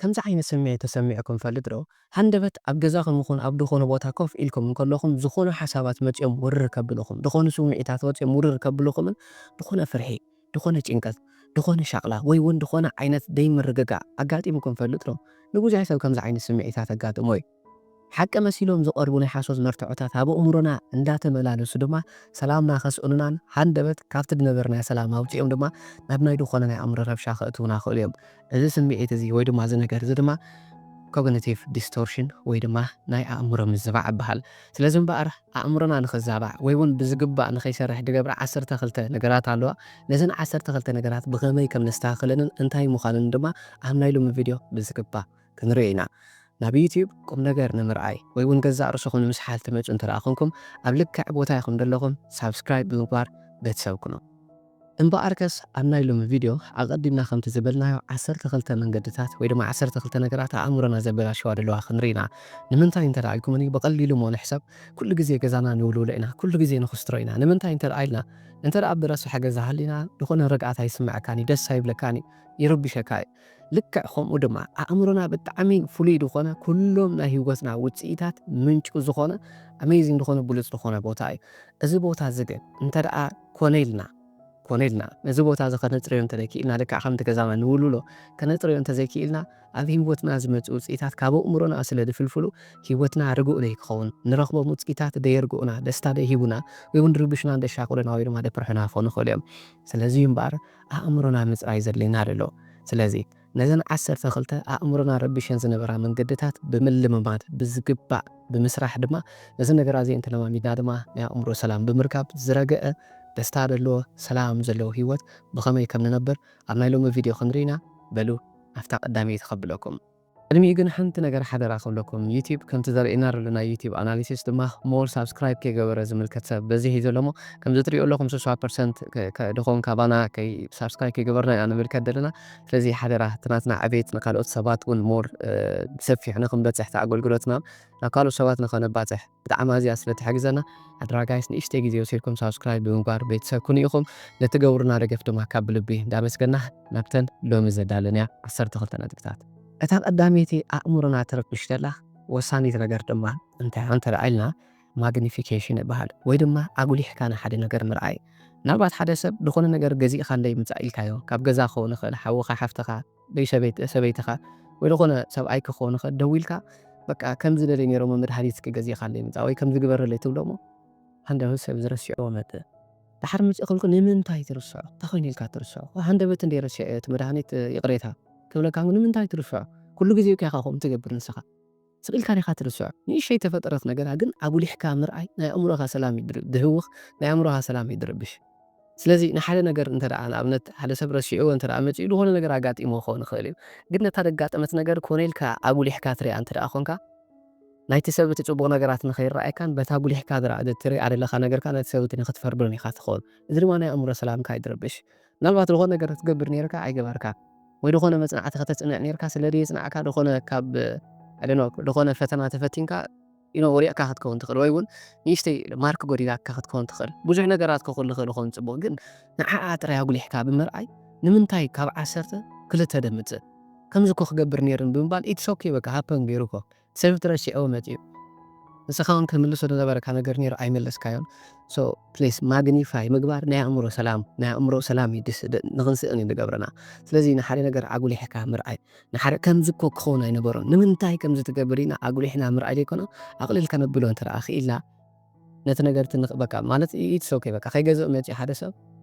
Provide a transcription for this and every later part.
ከምዚ ዓይነት ስምዒት ተሰሚዕኩም ፈልጥ ዶ? ሃንደበት ኣብ ገዛኹም ይኹን ኣብ ዝኾነ ቦታ ኮፍ ኢልኩም እንከለኹም ዝኾኑ ሓሳባት መጺኦም ውርር ከብልኹም፣ ዝኾኑ ስምዒታት መጺኦም ውርር ከብልኹምን ዝኾነ ፍርሒ፣ ዝኾነ ጭንቀት፣ ዝኾነ ሻቕላ ወይ እውን ዝኾነ ዓይነት ደይምርግጋእ ኣጋጢምኩም ፈልጥ ዶ? ንብዙሕ ሰብ ከምዚ ዓይነት ስምዒታት ኣጋጥሞ እዩ። ሓቂ መሲሎም ዝቐርቡ ናይ ሓሶት መርትዖታት ኣብ ኣእምሮና እንዳተመላለሱ ድማ ሰላምና ከስእኑናን ሃንደበት ካብቲ ዝነበርናዮ ሰላም ኣውጺኦም ድማ ናብ ናይ ዝኾነ ናይ ኣእምሮ ረብሻ ከእትዉና ይኽእሉ እዮም። እዚ ስምዒት እዚ ወይ ድማ እዚ ነገር እዚ ድማ ኮግኒቲቭ ዲስቶርሽን ወይ ድማ ናይ ኣእምሮ ምዝባዕ ይበሃል። ስለዚ እምበኣር ኣእምሮና ንኽዛባዕ ወይ እውን ብዝግባእ ንኸይሰርሕ ዝገብራ ዓሰርተ ክልተ ነገራት ኣለዋ። ነዘን ዓሰርተ ክልተ ነገራት ብኸመይ ከም ነስተኻኽለንን እንታይ ምዃንን ድማ ኣብ ናይ ሎሚ ቪድዮ ብዝግባእ ክንርኢ ኢና። ናብ ዩቲዩብ ቁም ነገር ንምርኣይ ወይ እውን ገዛእ ርእስኹም ንምስሓል ትመጹ እንተ ደኣ ኾንኩም ኣብ ልክዕ ቦታ ኢኹም ዘለኹም ሳብስክራይብ ብምግባር ቤተሰብ ኩኑ። እምበኣርከስ ኣብ ናይ ሎሚ ቪድዮ ኣቐዲምና ከምቲ ዝበልናዮ ዓሰርተ ክልተ መንገድታት ወይ ድማ ዓሰርተ ክልተ ነገራት ኣእምሮና ዘበላሽዋ ዘለዋ ክንርኢ ኢና። ንምንታይ እንተ ደኣ ኢልኩምኒ ብቐሊሉ እሞ ንሕሰብ። ኩሉ ግዜ ገዛና ንውልውሎ ኢና፣ ኩሉ ግዜ ንኽስትሮ ኢና። ንምንታይ እንተ ደኣ ኢልና እንተ ደኣ ብረሳሕ ገዛ ሃሊና ዝኾነ ርግኣት ኣይስምዐካን እዩ፣ ደስ ኣይብለካን እዩ፣ ይርብሸካ እዩ። ልክዕ ከምኡ ድማ ኣእምሮና ብጣዕሚ ፍሉይ ዝኾነ ኩሎም ናይ ህይወትና ውፅኢታት ምንጩ ዝኾነ ኣሜዚንግ ዝኾነ ብሉፅ ዝኾነ ቦታ እዩ። እዚ ቦታ እዚ ግን እንተ ደኣ ኮነ ኢልና ኮነ ኢልና ነዚ ቦታ እዚ ከነፅርዮ እንተዘይክኢልና ልክዕ ከምቲ ገዛና ንውልውሎ ከነፅርዮ እንተዘይክኢልና ኣብ ህይወትና ዝመፁ ውፅኢታት ካብ ኣእምሮና ስለ ዝፍልፍሉ ህይወትና ርጉእ ደይክኸውን ንረኽቦም ውፅኢታት ደየርግኡና ደስታ ደይሂቡና ወይ እውን ድርብሽና እንደሻቕሉና ወይ ድማ ደፍርሑና ክኾኑ ይኽእሉ እዮም። ስለዚ እዩ እምበኣር ኣእምሮና ምፅራይ ዘድልየና ዘሎ። ስለዚ ነዘን ዓሰርተ ክልተ ኣእምሮና ረቢሸን ዝነበራ መንገድታት ብምልምማድ ብዝግባእ ብምስራሕ ድማ ነዚ ነገራ እዚ እንተለማሚድና ድማ ናይ ኣእምሮ ሰላም ብምርካብ ዝረገአ ደስታ ዘለዎ ሰላም ዘለዎ ህይወት ብኸመይ ከም ንነብር ኣብ ናይ ሎሚ ቪድዮ ክንርኢና። በሉ ኣብታ ቀዳመይቲ ከብለኩም። ቅድሚኡ ግን ሓንቲ ነገር ሓደራ ክብለኩም፣ ዩቲዩብ ከምቲ ዘርእየና ዘሎ ናይ ዩቲዩብ ኣናሊሲስ ድማ ሞር ሳብስክራይብ ከይገበረ ዝምልከት ሰብ በዚሕ እዩ ዘሎ እሞ ከምዚ ትሪኦ ኣለኹም ስሳ ፐርሰንት ድኾን ካባና ሳብስክራይብ ከይገበርና ኢና ንምልከት ዘለና። ስለዚ ሓደራ እቲ ናትና ዕቤት ንካልኦት ሰባት እውን ሞር ብሰፊሕ ንክንበፅሕ እቲ ኣገልግሎትና ናብ ካልኦት ሰባት ንኸነባፅሕ ብጣዕሚ ኣዝያ ስለ ትሕግዘና ሓድራ ጋይስ ንእሽተይ ግዜ ወሲድኩም ሳብስክራይብ ብምግባር ቤተሰብ ኩኑ ኢኹም። ነቲ ገብሩና ደገፍ ድማ ካብ ብልቢ እንዳመስገና ናብተን ሎሚ ዘዳለንያ ዓሰርተ ክልተ ነጥብታት። እታ ቀዳመይቲ ኣእምሮና ትረብሽ ዘላ ወሳኒት ነገር ድማ እንታይ እንተ ደኣ ኢልና ማግኒፊኬሽን ይበሃል ወይ ድማ ኣጉሊሕካ ንሓደ ነገር ምርኣይ። ምናልባት ሓደ ሰብ ዝኾነ ነገር ገዚእኻለይ ምጻእ ኢልካዮ፣ ካብ ገዛ ክኸውን ይኽእል፣ ሓውኻ፣ ሓፍትኻ፣ ወይ ሰበይት- ሰበይትኻ ወይ ዝኾነ ሰብኣይ ክኸውን ይኽእል፣ ደዊልካ በቃ ከምዚ ደልየ ነይሮሞ መድሃኒት እስኪ ገዚእኻለይ ምጻእ ወይ ከምዚ ግበረለይ ትብሎሞ፣ ሃንደበት ሰብ ዝረስዕዎ መጥእ። ድሓር ምጽእ ክብልኩ ንምንታይ ትርስዖ? እንታይ ኮይኑ ኢልካ ትርስዖ? ሃንደበት እንደ ረሲዐ እቲ መድሃኒት ይቕሬታ ክብለካ ንምንታይ ትርስዖ? ኩሉ ግዜ እኮ ኢኻ ከምኡ ትገብር ንስኻ። ስቕ ኢልካ ዲኻ ትርስዖ? ንእሽተይ ተፈጠረት ነገራ ግን ኣጉሊሕካ ምርኣይ ናይ ኣእምሮኻ ሰላም እዩ ድር- ድህውኽ፣ ናይ ኣእምሮኻ ሰላም እዩ ድርብሽ። ስለዚ ንሓደ ነገር እንተ ደኣ ንኣብነት ሓደ ሰብ ረሲዕዎ እንተ ደኣ መጺኡ ዝኾነ ነገር ኣጋጢሞ ክኸውን ይኽእል እዩ። ግን ነታ ደጋጠመት ነገር ኮነ ኢልካ ኣጉሊሕካ ትሪኣ እንተ ደኣ ኾንካ ናይቲ ሰብ እቲ ጽቡቕ ነገራት ንኸይረኣየካን በታ ኣጉሊሕካ ዝረኣ- ትሪኣ ዘለኻ ነገርካ ነቲ ሰብ እቲ ንኽትፈርዶን ኢኻ ትኸውን። እዚ ድማ ናይ ኣእምሮ ሰላምካ እዩ ድርብሽ። ምናልባት ዝኾነ ነገር ክትገብር ነይርካ ኣይገበርካ ወይ ዝኾነ መጽናዕቲ ከተጽንዕ ነይርካ ስለ ደየጽናዕካ ዝኾነ ካብ I don't know ዝኾነ ፈተና ተፈቲንካ you know ወዲቕካ ክትከውን ትኽእል ወይ እውን ንእሽተይ ማርክ ጎዲላካ ክትከውን ትኽእል። ብዙሕ ነገራት ክኹል ይኽእል ይኸውን ጽቡቕ ግን ንዓኣ ጥራይ ኣጉሊሕካ ብምርኣይ ንምንታይ ካብ ዓሰርተ ክልተ ደምጽእ ከምዚ እኮ ክገብር ነይርን ብምባል ኢትስ ኦኬ በቃ ሃፐን ገይሩ እኮ ሰብ ትረሲዕዎ መጺኡ ንስኻ እውን ክምልሶ ዝነበረካ ነገር ነይሩ ኣይመለስካዮን። So please ማግኒፋይ ምግባር ናይ ኣእምሮ ሰላም ናይ ኣእምሮ ሰላም እዩ ድስ- ድ- ንኽንስእን እዩ ዝገብረና። ስለዚ ንሓደ ነገር ኣጉሊሕካ ምርኣይ ንሓደ ከምዚ እኮ ክኸውን ኣይነበሮን ንምንታይ ከምዚ ትገብር ኢና ኣጉሊሕና ምርኣይ ዘይኮነ ኣቕልል ከነብሎ እንተ ደኣ ክኢልና ነቲ ነገር ትንኽ በቃ ማለት ኢትስ ኦኬ በቃ ከይገዝእ መፂኡ ሓደ ሰብ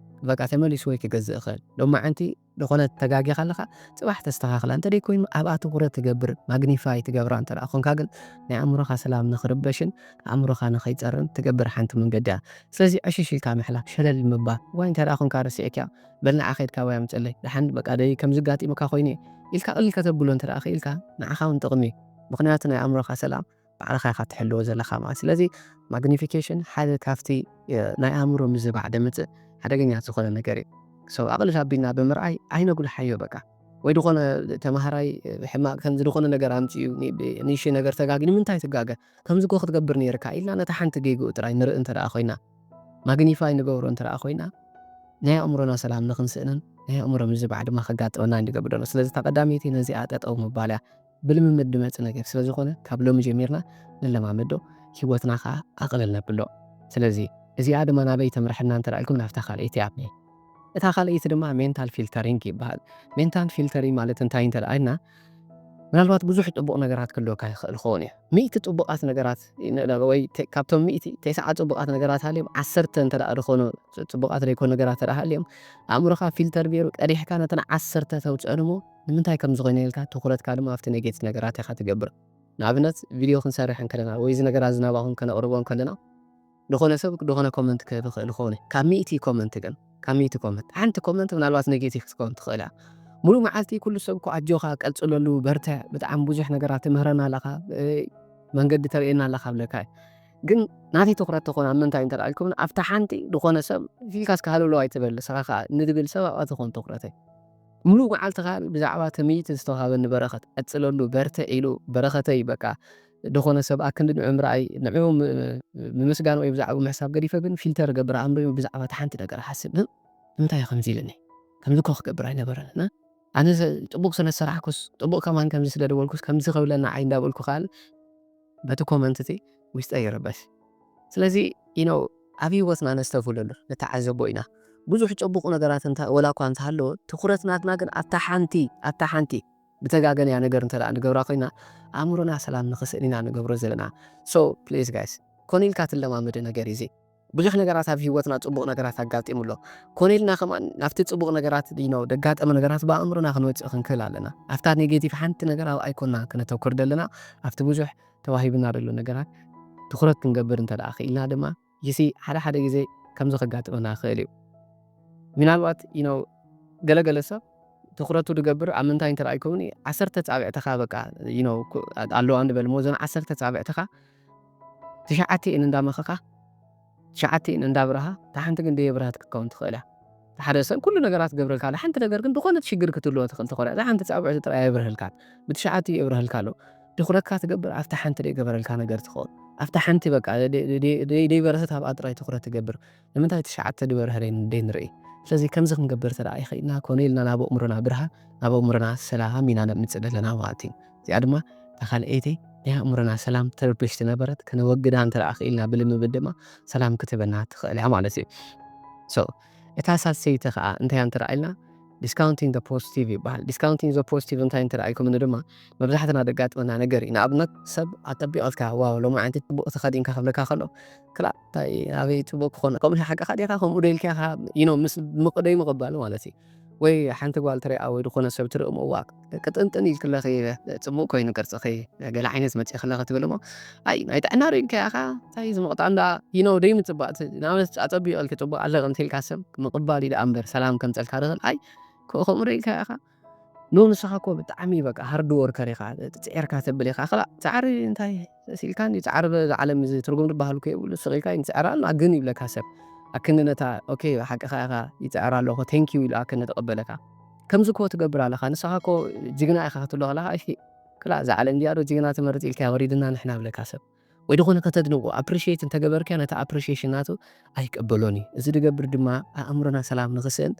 በቃ ተመሊሱ ወይ ክገዝእ ይኽእል። ሎማዓንቲ ዝኾነ ተጋጊኻ ኣለኻ ጽባሕ ተስተኻኽላ እንተ ደይኮይኑ ኣብኣ ትኹረት ትገብር ማግኒፋይ ትገብራ እንተ ደኣ ኾንካ ግን ናይ ኣእምሮኻ ሰላም ንኽርበሽን ኣእምሮኻ ንኸይጸርን ትገብር ሓንቲ መንገዲ እያ። ስለዚ ዕሽሽ ኢልካ ምሕላፍ ሸለል ምባል ዋይ እንታይ ደኣ ኾንካ ረሲዕክያ በል ንዓ ኸይድካ ወይ ኣምፀለይ ደሓን በቃ ደይ ከምዚ ጋጢሙካ ኮይኑ ኢልካ ቅልል ከተብሎ እንተ ደኣ ክኢልካ ንዓኻ እውን ጥቕሚ እዩ። ምኽንያቱ ናይ ኣእምሮኻ ሰላም ባዕልኻ ኢኻ ትሕልዎ ዘለኻ ማለት ስለዚ ማግኒፊኬሽን ሓደ ካብቲ ናይ ኣእምሮ ምዝባዕ ደምፅእ ሓደገኛ ዝኾነ ነገር እዩ። So ኣቕልል ኣቢልና ብምርኣይ ኣይነጉልሓዮ በቃ ወይ ዝኾነ ተማሃራይ ሕማቕ ከምዚ ዝኾነ ነገር ኣምፅኡ ንእሽተይ ነገር ተጋጊ ንምንታይ ትጋገ ከምዚ እኮ ክትገብር ነይርካ ኢልና ነታ ሓንቲ ጌግኡ ጥራይ ንርኢ እንተ ደኣ ኮይና ማግኒፋይ ንገብሮ እንተ ደኣ ኮይና ናይ ኣእምሮና ሰላም ንኽንስእንን ናይ ኣእምሮ ምዝባዕ ድማ ከጋጥመና እንድገብር ደሎ። ስለዚ እታ ቀዳመይቲ ነዚኣ ጠጠው ምባል እያ። ብልምምድ ድመጽእ ነገር ስለ ዝኾነ ካብ ሎሚ ጀሚርና ንለማመዶ፣ ህይወትና ከዓ ኣቕልል ነብሎ። ስለዚ እዚኣ ድማ ናበይ ተምርሐና እንተ ኢልኩም ናብታ ካልኣይቲ እያ። እታ ካልኣይቲ ድማ ሜንታል ፊልተሪንግ ይበሃል። ሜንታል ፊልተሪንግ ማለት እንታይ እንተ ኢልና ምናልባት ብዙሕ ጽቡቕ ነገራት ክህልወካ ይኽእል ክኸውን እዩ። ሚእቲ ጽቡቓት ነገራት ን-፣ ን-፣ ወይ ተ-፣ ካብቶም ሚእቲ፣ ተስዓ ጽቡቓት ነገራት ሃልዮም፣ ዓሰርተ እንተ ደኣ ዝኾኑ ጽ-፣ ጽቡቓት ዘይኮኑ ነገራት እንተ ደኣ ሃልዮም፣ ኣእምሮኻ ፊልተር ገይሩ ቀዲሕካ ነተን ዓሰርተ ተውጽአን እሞ፣ ንምንታይ ከም ዝኾነ ኢልካ ትኹረትካ ድማ ኣብቲ ኔጌቲቭ ነገራት ኢኻ ትገብር። ንኣብነት፣ ቪድዮ ክንሰርሕ እንከለና ወይ እዚ ነገራት እዚ ናባኹም ከነቕርቦ እንከለና፣ ዝኾነ ሰብ ዝኾነ ኮመንት ክህብ ይኽእል ይኸውን እዩ። ካብ ሚእቲ ኮመንት ግን፣ ካብ ሚእቲ ኮመንት፣ ሓንቲ ኮመንት ምናልባት ኔጌቲቭ ክትከውን ትኽእል እያ። ሙሉእ መዓልቲ ኩሉ ሰብ እኮ ኣጆኻ፣ ቀጽለሉ፣ በርትዕ፣ ብጣዕሚ ብዙሕ ነገራት ትምህረና ኣለኻ፣ እ፣ መንገዲ ተርእየና ኣለኻ ብለካ እዩ። ግን ናተይ ትኹረት ተኾን ኣብ ምንታይ እንተ ደኣ ኢልኩም፣ ኣብታ ሓንቲ ዝኾነ ሰብ ኢልካ እስከ ሃለውለው ኣይትበል፣ ንስኻ ከኣ ንድብል ሰብ ኣብኣ ትኾን ትኹረተይ። ሙሉእ መዓልትኻ ብዛዕባ እቲ ሚእቲ ዝተዋሃበኒ በረኸት፣ ቀጽለሉ፣ በርትዕ ኢሉ በረኸተይ በቃ ዝኾነ ሰብ ኣክንዲ ንዑ ምርኣይ፣ ንዑ ም-፣ ምምስጋን ወይ ብዛዕባ ምሕሳብ ገዲፈ ግን ፊልተር እገብር፣ ኣእምሮይ ብዛዕባ እታ ሓንቲ ነገር እሓስብ። "እም፣ ንምንታይ እዩ ከምዚ ኢሉኒ? ከምዚ እኮ ክገብር ኣይነበረን። እና ኣነ ዘ-፣ ጽቡቕ ስለ ዝሰራሕኩስ፣ ጽቡቕ ከማን ከምዚ ስለ ደወልኩስ፣ ከምዚ ክብለኒ ንዓይ" እንዳበልኩ ከኣ በቲ ኮመንት እቲ ውሽጠይ ይረበሽ። ስለዚ፣ you know፣ ኣብ ህይወትና ነስተብህለሉ፣ ንተዓዘቦ ኢና። ብዙሕ ጽቡቕ ነገራት እንተ-፣ ወላ እኳ እንተሃለወ፣ ትኹረት ናትና ግን ኣብታ ሓንቲ፣ ኣብታ ሓንቲ ብተጋገንያ ነገር እንተ ደኣ ንገብራ ኮይና፣ ኣእምሮና ሰላም ንኽስእን ኢና ንገብሮ ዘለና። So, please guys፣ ኮነ ኢልካ ትለማመድ ነገር እዩ እዚ። ብዙሕ ነገራት ኣብ ህይወትና ጽቡቕ ነገራት ኣጋጢሙ ኣሎ። ኮነ ኢልና ከማን ናብቲ ጽቡቕ ነገራት፣ you know፣ ደጋጠመ ነገራት ብኣእምሮና ክንወጽእ ክንክእል ኣለና። ኣብታ ኔጌቲቭ ሓንቲ ነገር ኣብ ኣይኮና ክነተኩር ዘለና፣ ኣብቲ ብዙሕ ተዋሂብና ዘሎ ነገራት ትኹረት ክንገብር እንተ ደኣ ክኢልና ድማ፣ ይሲ ሓደ ሓደ ግዜ ከምዚ ከጋጥመና ይኽእል እዩ። ምናልባት፣ you know፣ ገለ ገለ ሰብ ትኹረቱ ዝገብር ኣብ ምንታይ እንተ ደኣ ኢልኩምኒ፣ ዓሰርተ ጻብዕትኻ በቃ፣ you know፣ ኩ-፣ ኣለዋ ንበል እሞ፣ እዘን ዓሰርተ ጻብዕትኻ ትሽዓተ እየን እንዳመኸኻ፣ ትሽዓተ እየን እንዳብረሃ፣ እታ ሓንቲ ግን ደየብረሃት ክትከውን ትኽእል እያ። ሓደ ሰብ ኩሉ ነገራት ክገብረልካ ኣሎ፣ ሓንቲ ነገር ግን ዝኾነት ሽግር ክትህልዎ ትኽእል ትኾን እያ። እዛ ሓንቲ ጻብዕቲ ጥራይ ኣይብርህልካን፣ ብትሽዓተ የብርህልካ ኣሎ። ትኹረትካ ትገብር ኣብታ ሓንቲ ደይገበረልካ ነገር ትኸውን። ኣብታ ሓንቲ በቃ ደ-፣ ደ-፣ ደ-፣ ደይበረህት ኣብኣ ጥራይ ትኹረት ትገብር። ንምንታይ ትሽዓተ ዝበርሀ ደይ-፣ ደይንርኢ? ስለዚ ከምዚ ክንገብር እንተ ደኣ ይኽእልና፣ ኮነ ኢልና ናብ ኣእምሮና ብርሃን፣ ናብ ኣእምሮና ሰላም ኢና ነምጽእ ዘለና ማለት እዩ። እዚኣ ድማ እታ ካልኣይቲ ናይ ኣእምሮና ሰላም ትርብሽ ዝነበረት ከነወግዳ እንተ ደኣ ክኢልና፣ ብልምምድ ድማ ሰላም ክትህበና ትኽእል እያ ማለት እዩ። So፣ እታ ሳልሰይቲ ኸኣ እንታይ እያ እንተ ደኣ ኢልና፣ ዲስካውንቲንግ ዘ ፖዚቲቭ ይበሃል። ዲስካውንቲንግ ዘ ፖዚቲቭ እንታይ እንተ ደኣ ኢልኩምኒ ድማ፣ መብዛሕትና ደጋጥመና ነገር እዩ። ንኣብነት፣ ሰብ ኣጸቢቑ ኢልካ፣ "ዋው፣ ሎማዓንቲ ጽቡቕ ተኸዲንካ" ክብለካ ከሎ፣ "ክላ፣ እንታይ፣ ኣበይ ጽቡቕ ክኾን? ከምኡ ሓቅኻ ዲኻ? ከምኡ ዶ ኢልካ ኢኻ?" You know፣ ምስ ምቕደይ ምቕባል ማለት እዩ። ወይ ሓንቲ ጓል ትሪኣ ወይ ዝኾነ ሰብ ትርኢ እሞ፣ "ዋው፣ ቅጥንጥን ኢልክለኺ፣ ጽቡቕ ኮይኑ ቅርጽኺ፣ ገለ ዓይነት መጺእክለኺ" ትብል እሞ፣ "ኣይ፣ ናይ ጥዕና ዶ ኢልካ ኢኻ? እንታይ ዝምቕጣ እንዳ?" You know፣ ደይ ምጽባእ፣ ት-፣ ንኣብነት ኣጸቢቑ ኢልኪ ጽቡቕ ኣለኺ እንተ ኢልካ ሰብ ምቕባል እዩ ደኣ እምበር ሰላም ከምጸልካ ድኽእል። "ኣይ፣ ከ-፣ ከምኡ ዶ ኢልካ ኢኻ? ኖ፣ ንስኻ እኮ ብጣዕሚ በቃ ሃርድ ወርከር ኢኻ፣ ጽዒርካ ተብል ኢኻ። ክላ፣ ጻዕሪ እንታይ? ተሲልካ እንዲ ጻዕሪ በዛ ዓለም እዚ ትርጉም ዝበሃል እኮ የብሉ። ስቕ ኢልካ ይንጽዕር ኣሎ፣ ግን ይብለካ ሰብ። ኣክንዲ ነታ፣ ኦኬ፣ ሓቅኻ ኢኻ፣ ይጽዕር ኣለኹ፣ ቴንክ ዩ ኢሉ ኣክንዲ ተቐበለካ። ከምዚ እኮ ትገብር ኣለኻ፣ ንስኻ እኮ ጅግና ኢኻ ክትብሎ ከለኻ፣ እሺ፣ ክላ፣ እዛ ዓለም እንዲያ ዶ ጅግና ትመርጽ ኢልካ ወሪድና ንሕና ብለካ ሰብ። ወይ ዝኾነ ከተድንቑ፣ ኣፕሪሺየት እንተገበርካዮ፣ ነቲ ኣፕሪሺየሽን ናቱ ኣይቅበሎን እዩ። እዚ ዝገብር ድማ ኣእምሮና ሰላም ንኽስእን፣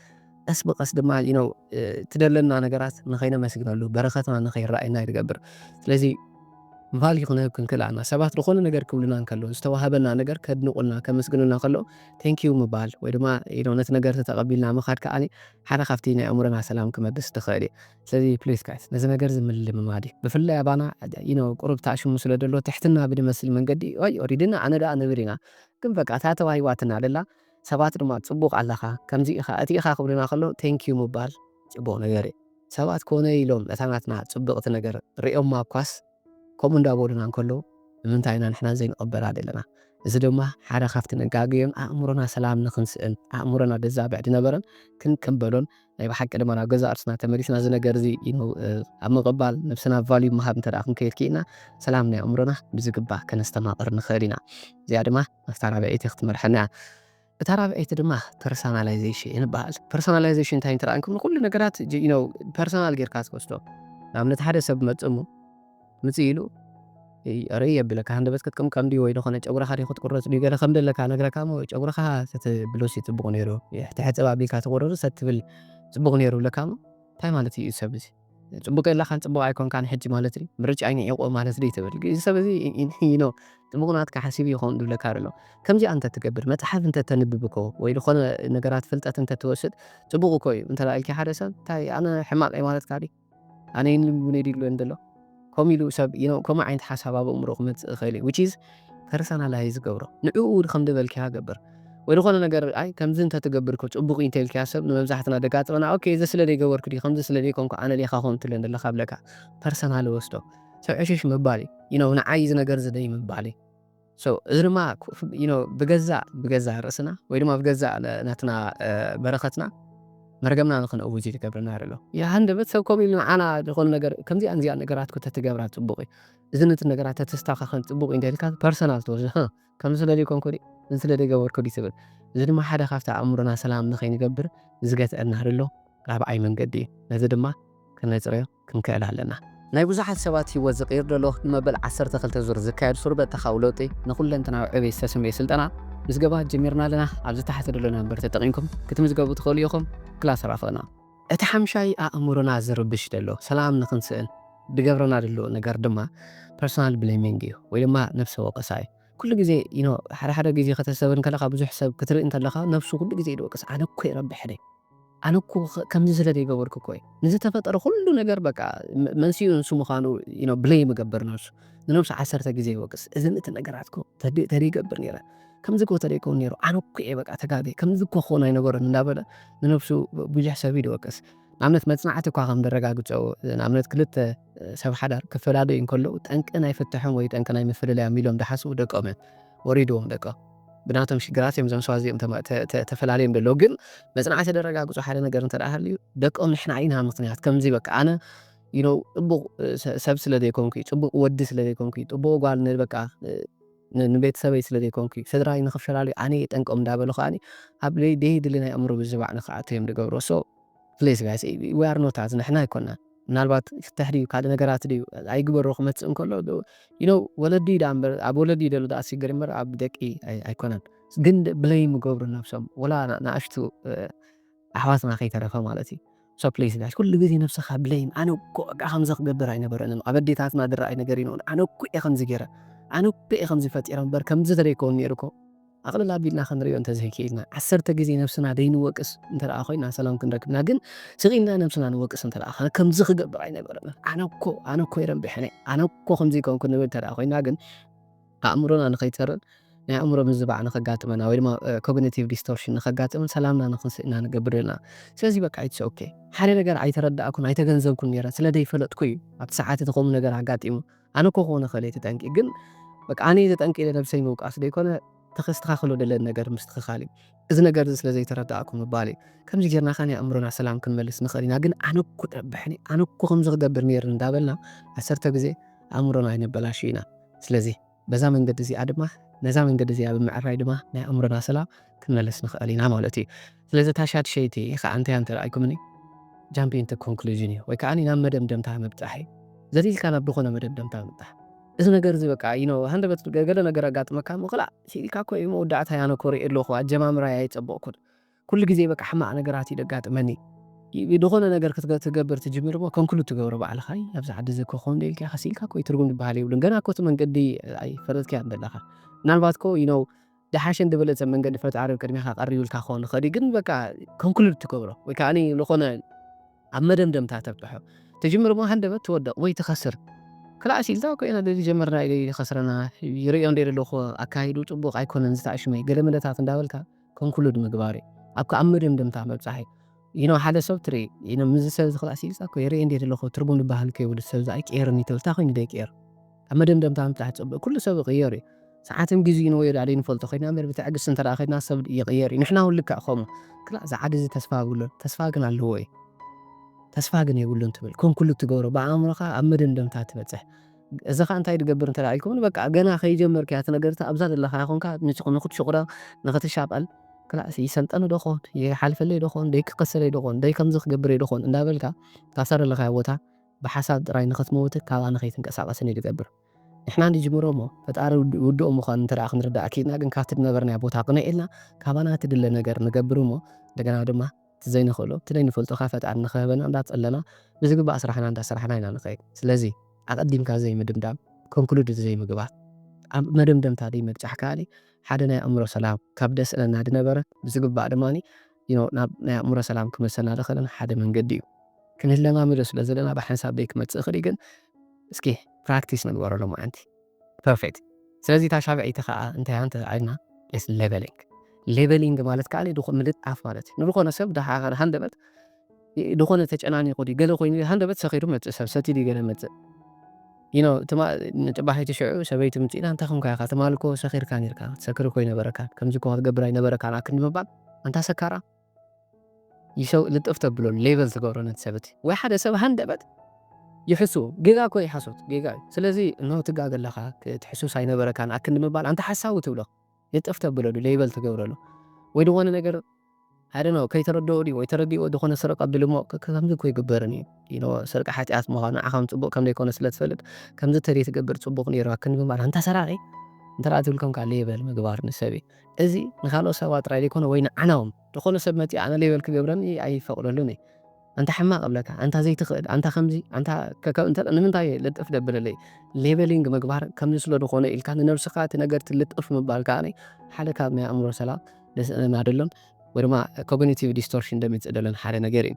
ቀስ ብቐስ ድማ፣ you know፣ እ፣ ትደለና ነገራት ንኸይነመስግነሉ፣ በረኸትና ንኸይረኣየና እዩ ዝገብር። ስለዚ ቫልዩ ክንህብ ክንክእል ኣለና። ሰባት ዝኾነ ነገር ክብሉና እንከለዉ፣ ዝተዋሃበና ነገር ከድንቑልና፣ ከመስግኑና ከለዉ፣ ቴንክ ዩ ምባል ወይ ድማ፣ you know፣ ነቲ ነገር ተተቐቢልና ምኻድ ከኣ ሓደ ካብቲ ናይ ኣእምሮና ሰላም ክመልስ ዝኽእል እዩ። ስለዚ ፕሊዝ ጋይስ፣ ነዚ ነገር እዚ ምልምማድ እዩ። ብፍላይ ኣባና፣ you know፣ ቁሩብ ተኣሽሙ ስለ ዘሎ፣ ትሕትና ብድመስል መንገዲ፣ "ኦይ፣ ወሪድና፣ ኣነ ደኣ ንብል ኢና." ግን በቃ፣ እታ ተዋሂባትና ደላ፣ ሰባት ድማ፣ "ጽቡቕ ኣለኻ፣ ከምዚ ኢኻ፣ እቲ ኢኻ" ክብሉና ከለዉ፣ ቴንክ ዩ ምባል ጽቡቕ ነገር እዩ። ሰባት ኮነ ኢሎም ነታ ናትና ጽብቕቲ ነገር ርእዮማ እኳስ፣ ከምኡ እንዳበሉና እንከለዉ፣ ንምንታይ ኢና ንሕና ዘይንቕበላ ዘለና? እዚ ድማ ሓደ ካብቲ ነጋግዮን ኣእምሮና ሰላም ንኽንስእን፣ ኣእምሮና ደዛብዕ ዝነበረን ክንቅበሎን፣ ናይ ብሓቂ ድማ ናብ ገዛእ ርእስና ተመሊስና፣ እዚ ነገር እዚ፣ you know፣ እ፣ ኣብ ምቕባል፣ ነብስና ቫልዩ ምሃብ እንተ ደኣ ክንከይድ ክኢልና፣ ሰላም ናይ ኣእምሮና ብዝግባእ ከነስተማቕር ንኽእል ኢና። እዚኣ ድማ ኣብታ ራብዐይቲ ክትመርሐና እያ። እታ ራብዐይቲ ድማ ፐርሰናላይዜሽን ይበሃል። ፐርሰናላይዜሽን እንታይ እንተ ደኣ ንኩሉ ነገራት ጅ-፣ you know፣ ፐርሰናል ጌርካ ትወስዶ። ንኣብነት ሓደ ሰብ መጽእ እሞ፣ ምጽእ ኢሉ፣ "እይ፣ ኣረ" የብለካ፣ ሃንደበት ክትቅምቀም ድዩ ወይ ዝኾነ ጨጉራኻ ድዩ ክትቁረጽ ድዩ ገለ ከም ደለካ ነግረካ እሞ፣ "ጨጉርኻ ተትብሎሲ ጽቡቕ ነይሩ፣ ትሕጽብ ኣቢልካ ትቑረጽ" ሰትብል ጽቡቕ ነይሩ ብለካ እሞ እንታይ ማለት እዩ? እዚ ሰብ እዚ ጽቡቕ የላኻን ጽቡቕ ኣይኮንካን ሕጂ ማለት ድዩ? ምርጫ ኣይንዒቑ ማለት ድዩ ትብል? እዚ ሰብ እዚ you know ጽቡቕ ናትካ ሓሲቡ ይኸውን ዝብለካ ኣሎ። ከምዚኣ እንተ ትገብር፣ መጽሓፍ እንተ ተንብብ እኮ ወይ ዝኾነ ነገራት ፍልጠት እንተ ትወስድ ጽቡቕ እኮ እዩ። እንተ ኢልኪ ሓደ ሰብ እንታይ ኣነ ሕማቕ እየ ማለትካ ድዩ? ኣነ ይንብብን የድልዮን ዘሎ ከምኡ ኢሉ ሰብ you know ከምኡ ዓይነት ሓሳብ ኣብ ኣእምሮ ክመጽእ ይኽእል እዩ። Which is personalize ዝገብሮ ንዕኡ ከም ዝበልክያ ገብር ወይ ዝኾነ ነገር ኣይ ከምዚ እንተትገብር እኮ ጽቡቕ እዩ እንተልክያ ሰብ ንመብዛሕትና ደጋጥመና ኦኬ እዚ ስለ ዘይገበርኩ ድዩ ከምዚ ስለ ዘይኮንኩ ኣነ ዲኻ ኮን ትለን ዘለኻ ብለካ ፐርሰናል ወስዶ ሰብ ዕሽሽ ምባል እዩ you know ንዓይ እዚ ነገር ዝደይ ምባል እዩ so እዚ ድማ you know ብገዛእ ብገዛእ ርእስና ወይ ድማ ብገዛእ ናትና በረኸትና መርገምና ንክንእውጅ ይገብረና ኣሎ። የሃንደበት ሰብ ከምኡ ኢሉ ንዓና ዝኾነ ነገር ከምዚኣ ንዚኣ ነገራት ተትገብራ ጽቡቕ እዩ። እዚ ነቲ ነገራት ተተስተኻኸል ጽቡቕ እዩ እንተልካ ፐርሰናል ትወስዶ ከም ስለ ዘይኮንኩ እዚ ስለ ዘይገበርኩ ድዩ ትብል። እዚ ድማ ሓደ ካብቲ ኣእምሮና ሰላም ንኸይንገብር ዝገትአና ኣሎ ራብዓይ መንገዲ እዩ። ነዚ ድማ ክነጽረዮ ክንክእል ኣለና። ናይ ብዙሓት ሰባት ህይወት ዝቕይር ዘሎ ንመበል ዓሰርተ ክልተ ዙር ዝካየድ ሱር በተኻዊ ለውጢ ንኹለንተናዊ ዕቤት ዝተሰምየ ስልጠና ምዝገባ ጀሚርና ኣለና። ኣብዚ ታሕቲ ዘሎ ናምበር ተጠቒምኩም ክትምዝገቡ ትኽእሉ ኢኹም። ክላስ ራፈና። እቲ ሓምሻይ ኣእምሮና ዝርብሽ ዘሎ ሰላም ንኽንስእን ዝገብረና ዘሎ ነገር ድማ ፐርሶናል ብሌሚንግ እዩ ወይ ድማ ነብሰ ወቀሳ እዩ። ኩሉ ግዜ you know ሓደ ሓደ ግዜ ከተሰብን ከለኻ ብዙሕ ሰብ ክትርኢ እንተለኻ ነብሱ ኩሉ ግዜ ይወቅስ ኣነ እኮ ይረብሕ ደይ ኣነ እኮ ከምዚ ስለ ዘይገበርኩ እኮ እዩ ንዝተፈጠረ ኩሉ ነገር በቃ መንስኡ ንሱ ምዃኑ ብለይ ምገብር ነብሱ ንነብሱ ዓሰርተ ግዜ ይወቅስ እዚ ምእቲ ነገራት እኮ ተደይገብር ነረ ከምዚ እኮ ተደይከውን ነሩ ኣነ እኮ እየ በቃ ተጋገ ከምዚ እኮ ክኾን ኣይነበረን እንዳበለ ንነብሱ ብዙሕ ሰብ ይወቅስ ንኣብነት መጽናዕቲ እኳ ከም ደረጋግጸው ንኣብነት ክልተ ሰብ ሓዳር ክፈላለዩ እንከለዉ ጠንቂ ናይ ፍትሖም ወይ ጠንቂ ናይ ምፍልላዮም ኢሎም ዝሓስቡ ደቆም እዮም ወሪድዎም ደቆም ብናቶም ሽግራት እዮም ዘምሰዋ እዚኦም ተፈላለዮም ደለዉ ግን መጽናዕቲ ደረጋግጹ ሓደ ነገር እንተ ሃልዩ ደቆም ንሕና ኢና ምክንያት ከምዚ በቃ ኣነ you know ጽቡቕ ሰብ ስለ ዘይኮንኩ ጽቡቕ ወዲ ስለ ዘይኮንኩ ጽቡቕ ጓል በቃ ንቤተሰበይ ስለ ዘይኮንኩ ስድራይ ንኽፈላለዩ ኣነ ጠንቆም እንዳበሉ ከኣ ኣብ ደይ ድሊ ናይ ኣእምሮ ብዝባዕ ንክኣቱ እዮም ዝገብሩ so please guys we are not as ንሕና ኣይኮና ምናልባት ፍትሕ ድዩ ካልእ ነገራት ድዩ ኣይግበሮ ክመፅእ እንከሎ you know ወለዲ ዳ እምበር ኣብ ወለዲ ደሉ ዳ ኣስቸገር እምበር ኣብ ደቂ ኣይኮነን ግን ብለይ ምገብሩ ነብሶም ወላ ንኣሽቱ ኣሕዋትና ከይተረፈ ማለት እዩ so please guys ኩሉ ግዜ ነብስኻ ብለይም ኣነ እኮ በቃ ከምዚ ክገብር ኣይነበረንን ኣብ ኣዴታትና ድረኣይ ነገር ይነውን ኣነ እኮ እየ ከምዚ ገይረ ኣነ እኮ እየ ከምዚ ፈጢረ እምበር ከምዚ ተደይከውን ነይሩ እኮ ኣቕልል ኣቢልና ክንሪኦ እንተዘይክኢልና ዓሰርተ ግዜ ነብስና ደይንወቅስ እንተ ኮይና ሰላም ክንረክብና ግን ስቕ ኢልና ነብስና ንወቅስ እንተ ከምዚ ክገብር ኣይነበረን ኣነኮ ኣነኮ ይረብሐኒ ኣነኮ ከምዚ ይከውን ክንብል እንተ ኮይና ግን ኣእምሮና ንኸይተርን ናይ ኣእምሮ ምዝባዕ ንኸጋጥመና ወይ ድማ ኮግኒቲቭ ዲስቶርሽን ንኸጋጥምን ሰላምና ንክንስእና ንገብር ዘለና ስለዚ በቃ ይትስ ኦኬ ሓደ ነገር ኣይተረዳእኩን ኣይተገንዘብኩን ነረ ስለ ደይፈለጥኩ እዩ ኣብቲ ሰዓት እቲ ከምኡ ነገር ኣጋጢሙ ኣነ እኮ ክኾነ ክእል እየ ተጠንቂ ግን በቃ ኣነ ተጠንቂ ኢለ ነብሰይ ምውቃስ ዘይኮነ ተኸስተኻኸሎ ደለን ነገር ምስትኽኻል እዩ እዚ ነገር እዚ ስለ ዘይተረዳእኩ ምባል እዩ ከምዚ ጌርና ከ ናይ ኣእምሮና ሰላም ክንመልስ ንኽእል ኢና ግን ኣነ እኮ ረብሕኒ ኣነ እኮ ከምዚ ክገብር ነይሩ እንዳበልና ዓሰርተ ግዜ ኣእምሮና ኣይነበላሹ ኢና ስለዚ በዛ መንገዲ እዚኣ ድማ ነዛ መንገዲ እዚኣ ብምዕራይ ድማ ናይ ኣእምሮና ሰላም ክንመልስ ንኽእል ኢና ማለት እዩ ስለዚ ታሻት ሸይቲ ከዓ እንታይ እንተ ኣይኩምኒ ጃምፒንግ ቱ ኮንክሉዥን እዩ ወይ ከዓ ናብ መደምደምታ ምብፃሕ እዩ ዘሊልካ ናብ ዝኾነ መደምደምታ ምብፃሕ እዚ ነገር እዚ በቃ you know ሃንደበት ገለ ነገር ኣጋጥመካ ምክላ ሲኢልካ እኮ እዩ መወዳእታ ያነኮሪ ኣለኹ ኣጀማምራ ኣይፀበቕኩን ኩሉ ግዜ በቃ ሕማቕ ነገራት እዩ ደጋጥመኒ ዝኾነ ነገር ክትገብር ትጅምር ሞ ኮንክሉድ ትገብሮ ባዕልኻ ኣብዚ ዓዲ እዚ ክኾን ኢልካ ከሲልካ ኮይ ትርጉም ዝበሃል የብሉን ገና ኮቲ መንገዲ ኣይፈለጥክያ ዘለኻ ምናልባት ኮ you know ዝሓሸን ዝበለፀ መንገዲ ፈጣሪ ኣብ ቅድሚኻ ቀሪቡልካ ክኸውን ይኽእል ግን በቃ ኮንክሉድ ትገብሮ ወይ ከዓ ዝኾነ ኣብ መደምደምታ ተብፅሖ ትጅምር ሞ ሃንደበት ትወደቕ ወይ ትኸስር ክላእሲ ኢልታ ኮይና ዝጀመርና ኢለ ከስረና ይርእዮ እንደ ዘለኹ ኣካይዱ ፅቡቕ ኣይኮነን ዝታእሽመይ ገለ መለታት እንዳበልካ ኮንክሉድ ምግባር እዩ ኣብ ኣብ መደምደምታ መብፃሒ you know ሓደ ሰብ ትርኢ you know ምዚ ሰብ ዝኽላእሲ ኢልካ ኮ ይርእዮ እንደ ዘለኹ ትርጉም ዝበሃል ከይብሉ ሰብ ዝኣይ ቅየርኒ ተብልታ ኮይኑ ደይቅየር ኣብ መደምደምታ ምብፃሕ ፅቡቅ ኩሉ ሰብ ይቅየር እዩ ሰዓትን ግዜኡን ወይ ዳዕሊ ንፈልጦ ኮይና እምበር ብትዕግስቲ እንተ ኮይና ሰብ ይቅየር እዩ ንሕና እውን ልክዕ ከምኡ ክላእ ዝዓዲ እዚ ተስፋ ብሎ ተስፋ ግን ኣለዎ እዩ ተስፋ ግን የብሉን ትብል ኮንክሉድ ትገብሮ ብኣእምሮካ ኣብ መደምደምታ ትበፅሕ እዚ ከዓ እንታይ ትገብር እንተ ኢልኩም በቃ ገና ከይጀመርክያ እቲ ነገርታ ኣብዛ ዘለካ ይኮንካ ንክትሽቁረ ንክትሻቀል ክላእ ይሰልጠኒ ዶኾን ይሓልፈለይ ዶኾን ደይ ክከሰለይ ዶኾን ደይ ከምዚ ክገብር ዶኾን እንዳበልካ ካብዛ ዘለካ ቦታ ብሓሳብ ጥራይ ንኽትመውትን ካብኣ ንኸይትንቀሳቐስን እዩ ዝገብር። ንሕና ንጅምሮ እሞ ፈጣሪ ውድኦ ምዃኑ እንተ ደኣ ክንርዳእ ኪድና ግን ካብቲ ዝነበርናዮ ቦታ ቅንዕ ኢልና ካባና ትድለ ነገር ንገብር እሞ እንደገና ድማ እቲ ዘይንኽእሎ እቲ ዘይንፈልጦ ካብ ፈጣሪ ንኽህበና እንዳጸለና ብዝግባእ ስራሕና እንዳሰራሕና ኢና ንኸይድ። ስለዚ ኣቐዲምካ ዘይምድምዳም፣ ኮንክሉድ ዘይምግባር፣ ኣብ መደምደምታ ዘይምብጻሕ ከኣ ሓደ ናይ ኣእምሮ ሰላም ካብ ደስእነና ዝነበረ ብዝግባእ ድማ ናብ ናይ ኣእምሮ ሰላም ክመልሰና ዝኽእልን ሓደ መንገዲ እዩ። ክንለማመዶ ስለ ዘለና ብሓንሳብ ደይ ክመጽእ ይኽእል እዩ፣ ግን እስኪ ፕራክቲስ ንግበሮ ሎማዓንቲ። ፐርፌክት። ስለዚ እታ ሻብዐይቲ ከዓ እንታይ እንተ ኢልና፣ ሌቨሊንግ። ሌቨሊንግ ማለት ከዓ ምልጣፍ ማለት እዩ። ንዝኾነ ሰብ ደሓ ሃንደበት ዝኾነ ተጨናኒቑ ድዩ ገለ ኮይኑ ሃንደበት ሰኺሩ መጽእ፣ ሰብ ሰቲ ድዩ ገለ መጽእ። You know፣ ትማ ንጽባሒቲ ሽዑ ሰበይቲ ምጽኢና እንታይ ኾንካ ኢኻ? ትማሊ እኮ ሰኺርካ ኔርካ፣ ትሰክር እኮ ኣይነበረካን፣ ከምዚ እኮ ክትገብር ኣይነበረካን ኣክል ንምባል፣ ኣንታ ሰካራ፣ ይሰው ልጥፍ ተብሎ፣ ሌቨል ትገብሮ ነቲ ሰበቲ። ወይ ሓደ ሰብ ሃንደበት ይሕሱ፣ ጌጋ እኮ ይሓሶት፣ ጌጋ እዩ። ስለዚ እነሆ ትጋገ ኣለኻ፣ ክትሕሱስ ኣይነበረካን ኣክል ንምባል፣ ኣንታ ሓሳዊ ትብሎ፣ ልጥፍ ተብለሉ፣ ሌቨል ትገብረሉ። ወይ ዝኾነ ነገር ሓደ ነው ከይተረድኦ ድዩ ወይ ተረዲኦ ዝኾነ ስርቂ ኣቢሉ እሞ ከ-፣ ከምዚ እኮ ይግበርን እዩ። You know፣ ስርቂ ሓጢኣት ምዃኑ ንዓኻ እውን ጽቡቕ ከም ዘይኮነ ስለ ትፈልጥ፣ ከምዚ ተደይ ትገብር ጽቡቕ ነይሩ ኣክል ንምባል፣ ኣንታ ሰራቒ፣ እንተ ደኣ ትብል ከምካ ሌቨል ምግባር ንሰብ እዩ። እዚ ንኻልኦት ሰባት ጥራይ ዘይኮነ ወይ ንዓና እውን፣ ዝኾነ ሰብ መጺኡ ኣነ ሌቨል ክገብረኒ ኣይፈቕደሉን እየ። ኣንታ ሕማቕ እብለካ፣ ኣንታ ዘይትኽእል፣ ኣንታ ከምዚ፣ ኣንታ ከ-፣ ከ-፣ እንተ-፣ ንምንታይ ልጥፍ ደብለለይ? ሌቨሊንግ ምግባር ከምዚ ስለ ዝኾነ ኢልካ ንነብስኻ እቲ ነገር ትልጥፍ ምባል ከኣ ሓደ ካብ ናይ ኣእምሮ ሰላም ደስ እናደሎን ወይ ድማ ኮግኒቲቭ ዲስቶርሽን እንደሚጽእ ደለን ሓደ ነገር እዩ።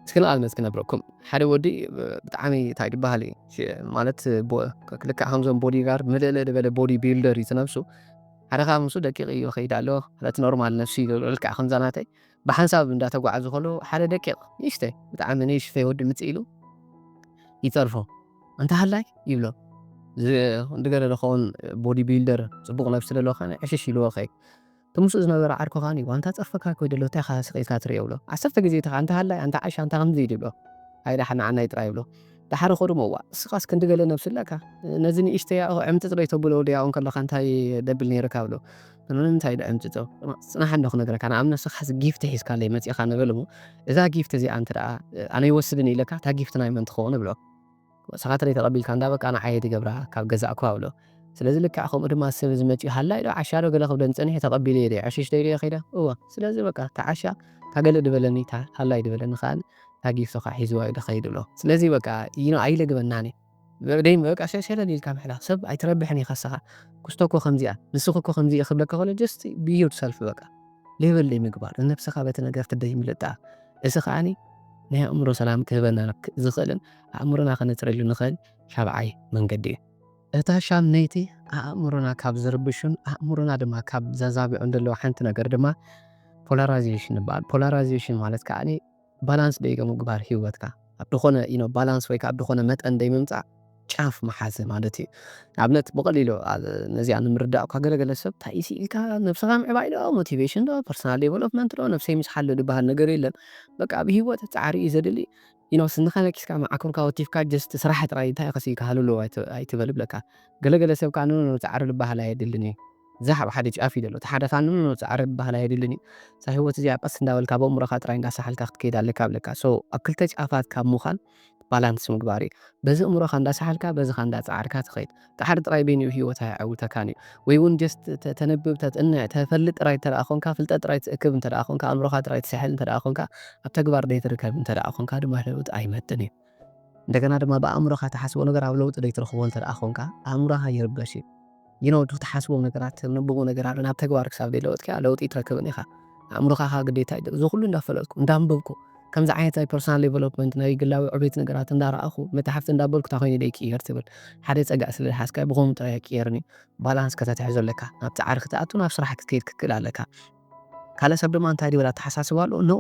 እስኪ ንኣብነት ክነብረኩም። ሓደ ወዲ ብጣዕሚ እንታይ ዝበሃል እዩ፣ ሽ-፣ ማለት ቦ-፣ ልክዕ ከምዞም ቦዲ ጋርድ ምልእልእ ዝበለ ቦዲ ቢልደር እዩ እቲ ነብሱ። ሓደ ካብ ምስኡ ደቂቕ እዩ ይኸይድ ኣሎ፣ ማለት ኖርማል ነብሱ እዩ፣ ልክዕ ከምዛ ናተይ። ብሓንሳብ እንዳተጓዓዙ ከለዉ ሓደ ደቂቕ ንእሽተይ፣ ብጣዕሚ ንእሽተይ ወዲ ምጽእ ኢሉ ይጸርፎ። "ኣንታ ሃላይ?" ይብሎ። ዝ-፣ እንደገለ ዝኸውን ቦዲ ቢልደር፣ ጽቡቕ ነብሲ ዘለዎ ከኣ ዕሽሽ ኢልዎ ኸይ። እቲ ምስኡ ዝነበረ ዓርኩ ከኣ፣ "ዋንታ ጸርፈካ እኮ እዩ ዘሎ፣ እንታይ ኢኻ ስቕ ኢልካ ትርእዮ?" ብሎ። ዓሰርተ ግዜ እቲ ከኣ፣ "ኣንታ ሃላይ፣ ኣንታ ዓሻ፣ ኣንታ ከምዚ" ይብሎ። "ኣይ ደሓን ንዓናይ ጥራይ" ይብሎ። ደሓር ኸ ድማ፣ "እዋ፣ እስኻስ ክንዲ ገለ ነብሲ ኣለካ? ነዚ ንእሽተይ ያኡ ዕምጥጥ ዶ ተብሎ ወዲያኡ እንከለኻ እንታይ ደብል ነይርካ?" ብሎ። "ንምንታይ ዶ ዕምጥጦ? ጽናሕ እንዶ ክነግረካ፣ ንኣብነት ንስኻስ ጊፍት ሒዝካለይ መጺእካ" ንበል እሞ፣ "እዛ ጊፍት እዚኣ እንተ ደኣ ኣነ ይወስድን ኢለካ፣ እታ ጊፍት ናይ መን ትኸውን?" ብሎ። "ንስኻ ተለይ ተቐቢልካ እንዳ በቃ ንዓየ ትገብራ ካብ ገዛእ እኳ" ብሎ። ስለዚ ልክዕ ከምኡ ድማ ሰብ እዚ መጺኡ ሃላይ ዶ ዓሻ ዶ ገለ ክብለኒ ጸኒሑ፣ ተቐቢለዮ ድየ ዕሽሽ ዶ ኢለዮ ከይደ? እወ። ስለዚ በቃ እታ ዓሻ እታ ገለ ድበለኒ፣ እታ ሃላይ ድበለኒ ከኣ እታ ጊፍት ኸኣ ሒዝዋ እዩ ድኸይድ ብሎ። ስለዚ በቃ፣ you know፣ ኣይለግበናን እዩ። ደይም በቃ ሸ-፣ ሸለል ኢልካ ምሕላፍ። ሰብ ኣይትረብሕን ኢኻ እስኻ። ክስቶ እኮ ከምዚኣ፣ ንስኺ እኮ ከምዚ ኢኺ ክብለካ ከሎ፣ just be yourself በቃ። ሌቨል ደይ ምግባር፣ ንነብስኻ በቲ ነገር ትደይ ምልጣፍ። እዚ ከኣኒ ናይ ኣእምሮ ሰላም ክህበና ክ-፣ ዝኽእልን ኣእምሮና ከነጽረሉ ንኽእል ሻብዓይ መንገዲ እዩ። እታ ሻምነይቲ ኣእምሮና ካብ ዝርብሹን ኣእምሮና ድማ ካብ ዘዛቢዑን ዘለዋ ሓንቲ ነገር ድማ ፖላራይዜሽን ይበሃል። ፖላራይዜሽን ማለት ከኣኒ ባላንስ ደይ ምግባር ህይወትካ። ኣብ ዝኾነ፣ you know፣ ባላንስ ወይ ከኣ ኣብ ዝኾነ መጠን ደይ ምምጻእ ጫፍ መሓዘ ማለት እዩ። ንኣብነት ብቐሊሉ፣ ኣ-፣ ነዚኣ ንምርዳእ እኳ ገለገለ ሰብ እንታይ እዩ ኢልካ ነብስኻ ምዕባይ ዶ፣ ሞቲቬሽን ዶ፣ ፐርሰናል ዴቨሎፕመንት ዶ፣ ነብሰይ ምስሓሎ ዝበሃል ነገር የለን። በቃ ኣብ ህይወት ጻዕሪ እዩ ዘድሊ። You know፣ ስንኻ ነኪስካ መዓኮርካ ወቲፍካ ጀስት ስራሕ ጥራይ እንታይ ኢኻ ኢልካ ሃለሎ ኣይት-፣ ኣይትበል ብለካ። ገለገለ ሰብ ከኣ ኖ፣ ኖ፣ ኖ፣ ጻዕሪ ዝበሃል ኣየድልን እዩ። እዛ ኣብ ሓደ ጫፍ እዩ ዘሎ። እቲ ሓደ ከኣ ኖ፣ ኖ፣ ኖ፣ ጻዕሪ ዝበሃል ኣየድልን እዩ። እዛ ህይወት እዚኣ ቀስ እንዳበልካ ብእምሮኻ ጥራይ እንዳሳሓልካ ክትከይድ ኣለካ ብለካ። ሶ ኣብ ክልተ ጫፋት ካብ ምዃን ባላንስ ምግባር እዩ። በዚ እምሮኻ እንዳሳሓልካ፣ በዚ ኸኣ እንዳጻዓርካ ትኸይድ። ጻዕሪ ጥራይ በይኑ ህይወት ኣየዕውተካን እዩ። ወይ እውን ጀስት ተ-፣ ተንብብ፣ ተጽንዕ፣ ተፈልጥ ጥራይ እንተ ደኣ ኾንካ፣ ፍልጠት ጥራይ ትእክብ እንተ ደኣ ኾንካ፣ ኣእምሮኻ ጥራይ ትስሕል እንተ ደኣ ኾንካ፣ ኣብ ተግባር ዘይትርከብ እንተ ደኣ ኾንካ ድማ ለውጢ ኣይመጽእን እዩ። እንደገና ድማ ብኣእምሮኻ ትሓስቦ ነገር ኣብ ለውጢ ዘይትረኽቦ እንተ ደኣ ኾንካ፣ ኣእምሮኻ ይርበሽ እዩ። You know፣ ትሓስቦም ነገራት፣ ተንብቦ ነገራት ናብ ተግባር ክሳብ ዘይለወጥካ ለውጢ ኣይትረክብን ኢኻ። ኣእምሮኻ ኸኣ ግዴታ እዩ። እዚ ኩሉ እንዳፈለጥኩ፣ እንዳንበብኩ፣ ከምዚ ዓይነት ናይ ፐርሰናል ዴቨሎፕመንት፣ ናይ ግላዊ ዕቤት ነገራት እንዳረኣኹ፣ መታሕፍቲ እንዳበልኩ፣ እንታይ ኮይኑ ደይ ክየር ትብል? ሓደ ጸግዒ ስለ ዝሓዝካዮ ብኸምኡ ጥራይ ኣይክየርን እዩ። ባላንስ ከተትሕዞ ኣለካ። ናብ ጻዕሪ ክትኣቱ፣ ናብ ስራሕ ክትከይድ ክትክእል ኣለካ። ካልእ ሰብ ድማ እንታይ ድብል ኣተሓሳስባ ኣለዎ? ኖ፣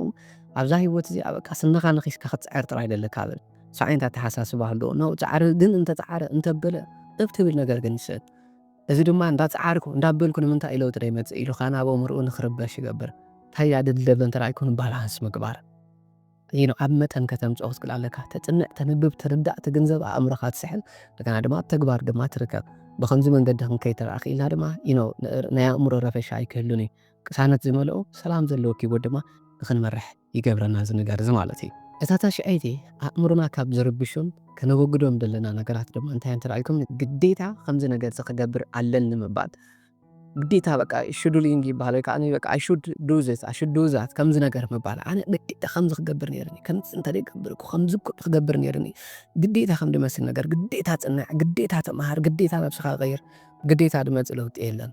ኣብዛ ህይወት እዚኣ በቃ ስንኻ ነኺስካ ክትጽዕር ጥራይ ደለካ በል። ንሱ ዓይነት ኣተሓሳስባ ኣለዎ። ኖ፣ ጻዕሪ ግን እንተጻዕረ፣ እንተበለ፣ እብ ትብል ነገር ግን ይስእን። እዚ ድማ እንዳጻዓርኩ፣ እንዳበልኩ ንምንታይ እዩ ለውጢ ዘይመጽእ ኢሉ ኸኣ ናብ ኣእምሮኡ ንኽርበሽ ይገብር። እንታይ እያ ድልደበ እንተ ደኣ ኣይኮነ ባላንስ ምግባር። You know፣ ኣብ መጠን ከተምጽኦ ክትክእል ኣለካ። ተጽንዕ፣ ተንብብ፣ ትርዳእ፣ ትግንዘብ፣ ኣእምሮኻ ትስሕል፣ እንደገና ድማ ኣብ ተግባር ድማ ትርከብ። ብኸምዚ መንገዲ ክንከይድ ተደኣ ክኢልና ድማ፣ you know፣ ን-፣ ናይ ኣእምሮ ረበሻ ኣይክህሉን እዩ። ቅሳነት ዝመልኦ ሰላም ዘለዎ ኪቦርድ ድማ ንኽንመርሕ ይገብረና እዚ ነገር እዚ ማለት እዩ። እታ ታሽዐይቲ ኣእምሮና ካብ ዝርብሹን ከነወግዶም ዘለና ነገራት ድማ እንታይ እንተ ደኣ ኢልኩም፣ ግዴታ ከምዚ ነገር እዚ ክገብር ኣለኒ ምባል። ግዴታ በቃ ሽዱሊንግ ይበሃል ወይ ከዓ በቃ I should do this, I should do that ከምዚ ነገር ምባል። ኣነ ግዴታ ከምዚ ክገብር ነይርኒ፣ ከምዚ እንተ ገብር እኮ ከምዚ እኮ ክገብር ነይርኒ። ግዴታ ከም ዝመስል ነገር፣ ግዴታ ጽናዕ፣ ግዴታ ተመሃር፣ ግዴታ ነብስኻ ቀይር፣ ግዴታ ድመጽእ ለውጢ የለን።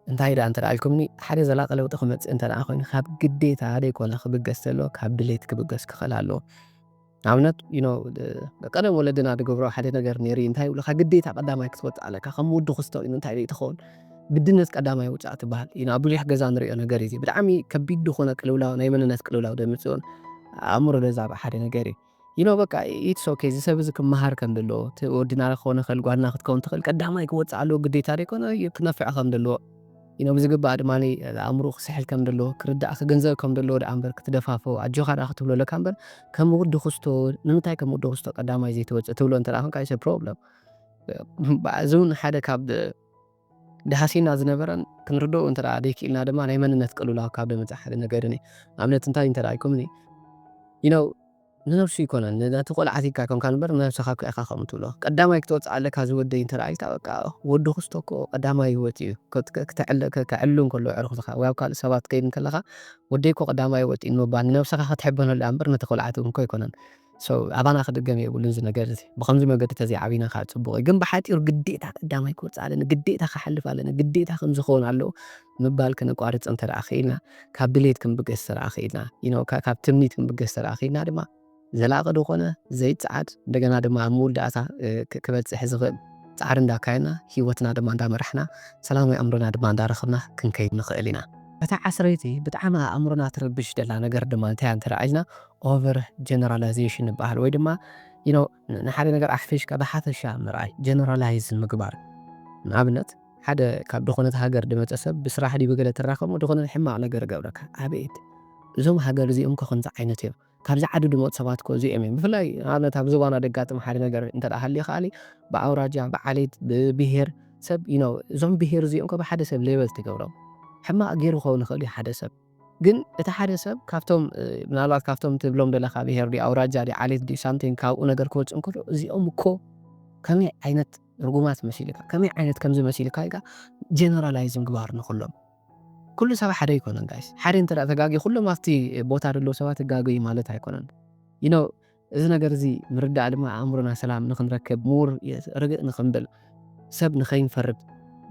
እንታይ ደኣ እንተ ደኣ ኢልኩምኒ፣ ሓደ ዘላቂ ለውጢ ክመጽእ እንተ ደኣ ኮይኑ ካብ ግዴታ ደይኮነ ክብገስ ዘሎ፣ ካብ ድሌት ክብገስ ክኽእል ኣለዎ። ንኣብነት you know ቀደም ወለድና ዝገብሮ ሓደ ነገር ነይሩ እዩ። እንታይ ይብሉካ፣ ግዴታ ቀዳማይ ክትወፅእ ኣለካ። ከም ወዲ ክስቶ እዩ እንታይ ትኸውን፣ ግድነት ቀዳማይ ውፃእ ትበሃል እዩ። ኣብ ብዙሕ ገዛ ንሪኦ ነገር እዩ። ብጣዕሚ ከቢድ ዝኾነ ቅልውላው፣ ናይ መንነት ቅልውላው ደምፅእን ኣእምሮ ደዛብ ሓደ ነገር እዩ። You know በቃ it's okay፣ እዚ ሰብ እዚ ክመሃር ከም ዘለዎ፣ እቲ ወድና ክኸውን ይኽእል፣ ጓልና ክትከውን ትኽእል፣ ቀዳማይ ክወፅእ ኣለዎ፣ ግዴታ ዘይኮነ ክነፍዕ ከም ዘለዎ you know ብዝግባእ ድማ ኣእምሮ ክስሕል ከም ዘለዎ፣ ክርዳእ ክግንዘብ ከም ዘለዎ ደኣ እምበር ክትደፋፍኦ ኣጆኻ ደኣ ክትብሎ ኣለካ እምበር ከም ወዲ ክስቶ ንምንታይ ከም ወዲ ክስቶ ቀዳማይ ዘይትወፅእ ትብሎ እንተ ደኣ ኮንካ it's a problem። እዚ እውን ሓደ ካብ ደሃሲና ዝነበረን ክንርድኦ እንተ ደኣ ደይክኢልና ድማ ናይ መንነት ቅልውላው ካብ ደምፅእ ሓደ ነገር እዩ። ንኣብነት እንታይ እንተ ደኣ ኢልኩምኒ you know ንነብሱ ይኮነን ነቲ ቆልዓ ቲካ ኮንካ እምበር ንነብስኻ እኮ ኢኻ ከምኡ ትብሎ። ቀዳማይ ክትወፅእ ኣለካ ዝወደይ እንተ ደኣ ኢልካ በቃ ወዲ ክስቶ እኮ ቀዳማይ ህይወት እዩ። ከ- ከ- ክተዕለ- ከ- ከዕሉ እንከሎ ዕርክትኻ ወይ ኣብ ካልእ ሰባት ከይድ እንከለኻ ወደይ እኮ ቀዳማይ ህይወት እዩ ንምባል ንነብስኻ ክትሕበነሉ እያ እምበር ነቲ ቆልዓ ትብል እኮ ኣይኮነን። So ኣባና ክድገም የብሉን እዚ ነገር እዚ። ብኸምዚ መገዲ ተዘይዓቢና ከዓ ፅቡቕ እዩ። ግን ብሓፂሩ ግዴታ ቀዳማይ ክወፅእ ኣለኒ፣ ግዴታ ክሓልፍ ኣለኒ፣ ግዴታ ከምዚ ክኸውን ኣለዎ ምባል ክነቋርፅ እንተ ደኣ ክኢልና፣ ካብ ድሌት ክንብገስ እንተ ደኣ ክኢልና፣ you know፣ ካ- ካብ ትምኒት ክንብገስ እንተ ደኣ ክኢልና ድማ ዘላቒ ዝኾነ ዘይጸዓድ እንደገና ድማ ኣብ መወዳእታ እ፣ ክ- ክበጽሕ ዝኽእል ጻዕሪ እንዳካየና ህይወትና ድማ እንዳመራሕና ሰላማዊ ኣእምሮና ድማ እንዳረኽብና ክንከይድ ንኽእል ኢና። እታ ዓስረይቲ ብጣዕሚ ኣእምሮና ትርብሽ ደላ ነገር ድማ እንታይ እንተ ኢልና over generalization ይበሃል ወይ ድማ you know ን- ንሓደ ነገር ኣሕፊሽካ ብሓፈሻ ምርኣይ ጀነራላይዝ ምግባር። ንኣብነት ሓደ ካብ ዝኾነት ሃገር ድመጸ ሰብ ብስራሕ ድዩ ብገለ ትራኸሙ ዝኾነ ሕማቕ ነገር ገብረካ ኣቤት እዞም ሃገር እዚኦም ከ ከምዚ ዓይነት እዮም ካብዚ ዓዲ ድመፁ ሰባት እኮ እዚኦም እዮም። ብፍላይ ንኣብነት ኣብ ዞባና ደጋጥም ሓደ ነገር እንተ ደኣ ሃልዩ ከኣሊ ብኣውራጃ፣ ብዓሌት፣ ብብሄር ሰብ you know እዞም ብሄር እዚኦም እኮ ብሓደ ሰብ ሌበል ትገብሮም። ሕማቕ ገይሩ ክኸውን ይኽእል እዩ ሓደ ሰብ። ግን እቲ ሓደ ሰብ ካብቶም እ፣ ምናልባት ካብቶም ትብሎም ዘለኻ ብሄር ድዩ ኣውራጃ ድዩ ዓሌት ድዩ ሳምቲንግ ካብኡ ነገር ክወፅእ እንከሎ እዚኦም እኮ ከመይ ዓይነት ርጉማት መሲልካ ከመይ ዓይነት ከምዚ መሲልካ ኢልካ ጀነራላይዝ ምግባር ንኩሎም ኩሉ ሰብ ሓደ ኣይኮነን ጋይስ። ሓደ እንተ ተጋጊ ኩሎም ኣብቲ ቦታ ዘለዉ ሰባት ይጋገዩ ማለት ኣይኮነን። You know እዚ ነገር እዚ ምርዳእ ድማ ኣእምሮና ሰላም ንክንረክብ more ርግእ ንክንብል ሰብ ንከይንፈርድ